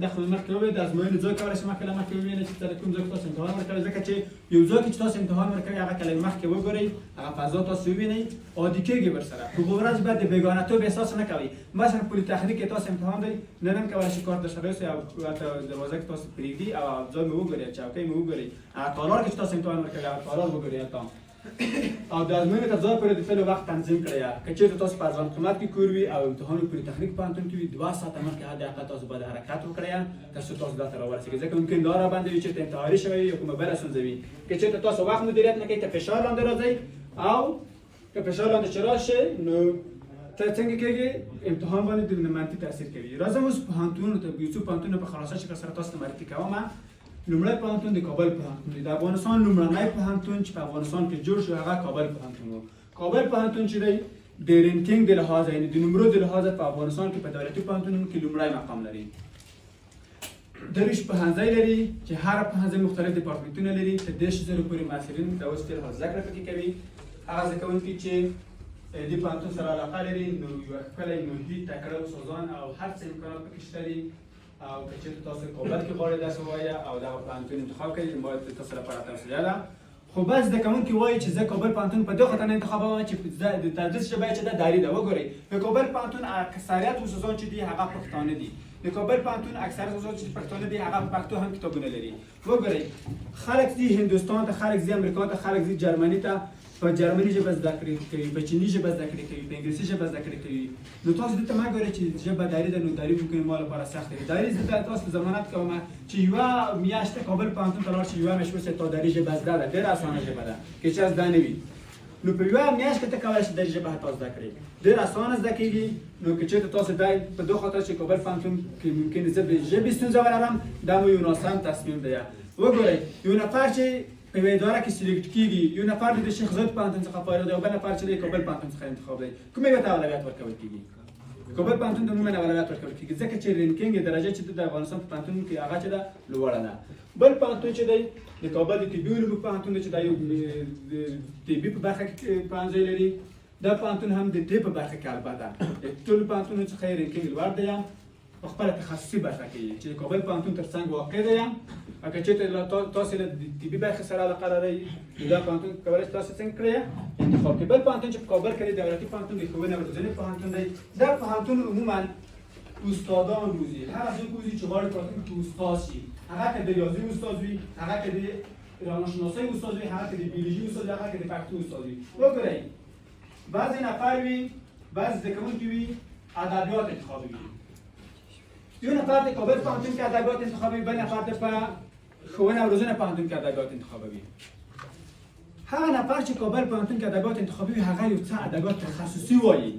د خو مخکې وویل د ازموینې ځای کولی شئ مخکې له مخکې ووینئ چې تر کوم ځای کې تاسو امتحان ورکوئ، ځکه چې یو ځای کې چې تاسو امتحان ورکوئ هغه کله مخکې وګورئ، هغه فضا تاسو ووینئ، عادي کېږي ورسره. په هغه ورځ باید د بېګانهتوب احساس نه کوئ. مثلا پولیتخنیک کې تاسو امتحان دی، نن هم کولی شئ کارت درسره یوسئ او هلته دروازه کې تاسو پرېږدي او ځای مو وګورئ، چوکۍ مو وګورئ، هغه تالار کې چې تاسو امتحان ورکوئ هغه تالار وګورئ هلته. او د ازموینې تر ځای پورې د تللو وخت تنظیم کړئ. که چېرته تاسو په ارزان قیمت کې کور وي او امتحان مو پولیتخنیک پوهنتون کې وي، 2 ساعته مخکې حد اقل تاسو باید حرکت وکړئ تر څو تاسو دلته راورسېږئ، ځکه ممکن لاره بنده وي، چېرته انتحاري شوی وي یا کومه بله ستونزه وي. که چېرته تاسو وخت مدیریت نه کوئ ته فشار لاندې راځئ او که فشار لاندې چې راشئ نو ته څنګه کېږي امتحان باندې د منفي تاثیر کوي. راځم اوس پوهنتونونو ته، یو څو پوهنتونونه په خلاصه شکل سره تاسو ته معرفي کوم. لومړی پوهنتون د کابل پوهنتون دی. د افغانستان لومړنی پوهنتون چې په افغانستان کې جوړ شو هغه کابل پوهنتون و. کابل پوهنتون چې دی د ranking د لحاظه یعنې د نمرو د لحاظه په افغانستان کې په دولتي پوهنتونونو کې لومړی مقام لري. 23 پوهنځی لري چې هر پوهنځی مختلف دیپارتمنتونه لري، تر 30,000 پورې محصلین د اوس تېر حال زده کړه پکې کوي. هغه زده کوونکي چې دې پوهنتون سره علاقه لري نو یوه ښکلی محیط، تکړه استادان او هر څه امکانات پکې شته دي. او که چېرته تاسو کابل کې غواړئ داسې ووایه او دغه پوهنتون انتخاب کړئ، ما د تاسو لپاره توصیه ده. خو بعض زده کوونکي وایي چې زه کابل پوهنتون په دې خاطر نه انتخابوم چې د تدریس ژبه یې چې ده داري ده. وګورئ د کابل پوهنتون اکثریت استادان چې دي هغه پښتانه دي. د کابل پوهنتون اکثریت استادان چې پښتانه دي هغه په پښتو هم کتابونه لري. وګورئ خلک ځي هندوستان ته، خلک ځي امریکا ته، خلک ځي جرمني ته، په جرمني ژبه زده کړې کوي، په چیني ژبه زده کړې کوي، په انګلیسي ژبه زده کړې کوي. نو تاسو دې ته مه ګورئ چې ژبه داري ده نو داري ممکن ما لپاره سخته وي. داري زه تاسو ته ضمانت کوم چې یوه میاشت کابل پوهنتون ته لاړ شي، یوه میاشت وروسته تا داري ژبه زده ده، ډېره اسانه ژبه ده که چا زده نه وي. نو په یوه میاشت کې ته کولی شې داري ژبه حتی زده کړې، ډېره اسانه زده کېږي. نو که چېرته تاسو دا په دې خاطر چې کابل پوهنتون کې ممکن زه د ژبې ستونزه ولرم، دا مو یو ناسم تصمیم دی. وګورئ یو نفر چې په یوه اداره کې select کېږي، یو نفر د شیخ زاید پوهنتون څخه فارغ دی او بل نفر چې د کابل پوهنتون څخه انتخاب دی، کوم یو ته اولویت ورکول کېږي؟ کابل پوهنتون ته عموماً اولویت ورکول کېږي، ځکه چې ranking درجه چې د افغانستان په پوهنتون کې هغه چې ده لوړه ده. بل پوهنتون چې دی د کابل د طبي علومو پوهنتون دی چې دا یو طبي په برخه کې پوهنځی لري. دا پوهنتون هم د طب په برخه کې البته د ټولو پوهنتونونو څخه یې ranking لوړ دی، په خپله تخصصي برخه کې چې د کابل پوهنتون تر څنګ واقع دی. او که چېرته تاسې له طبي برخې سره علاقه لرئ نو دا پوهنتون کولی شئ تاسې څنګه کړئ انتخاب کړئ. بل پوهنتون چې په کابل کې دی دولتي پوهنتون د ښوونې او روزنې پوهنتون دی. دا پوهنتون عموماً استادان روزي، هغه څوک روزي چې غواړي په راتلونکي کې استاد شي، هغه که د ریاضي استاد وي، هغه که د روانشناسۍ استاد وي، هغه که د بیولوژي استاد وي، هغه که د پښتو استاد وي. وګورئ، بعضې نفر وي، بعضې زده کوونکي وي، ادبیات انتخابوي. یو نفر د کابل پوهنتون کې ادبیات انتخابوي، بل نفر د په ښوونه او روزنه پوهنتون کې ادبیات انتخابوي. هغه نفر چې کابل پوهنتون کې ادبیات انتخابوي، هغه یو څه ادبیات تخصصي وایي،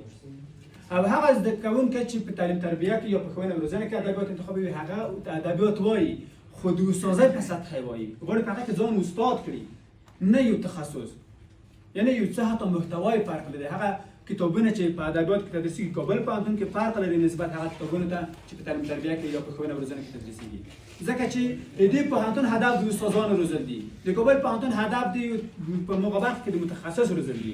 او هغه زده کوونکی چې په تعلیم تربیه کې یا په ښوونه او روزنه کې ادبیات انتخابوي، هغه ادبیات وایي، خو د استادۍ په سطح وایي، غواړي په هغه کې ځان استاد کړي، نه یو تخصص. یعنی یو څه حتی محتوای فرق لري. هغه کتابونه چې په ادبیات کې تدریسیږي کابل پوهنتون کې، فرق لري نسبت هغه کتابونو ته چې په تعلیم تربیه کې یا په ښوونه او روزنه کې تدریسیږي، ځکه چې د دې پوهنتون هدف د استادانو روزل دي، د کابل پوهنتون هدف دی په موغه برخه کې د متخصص روزل دي.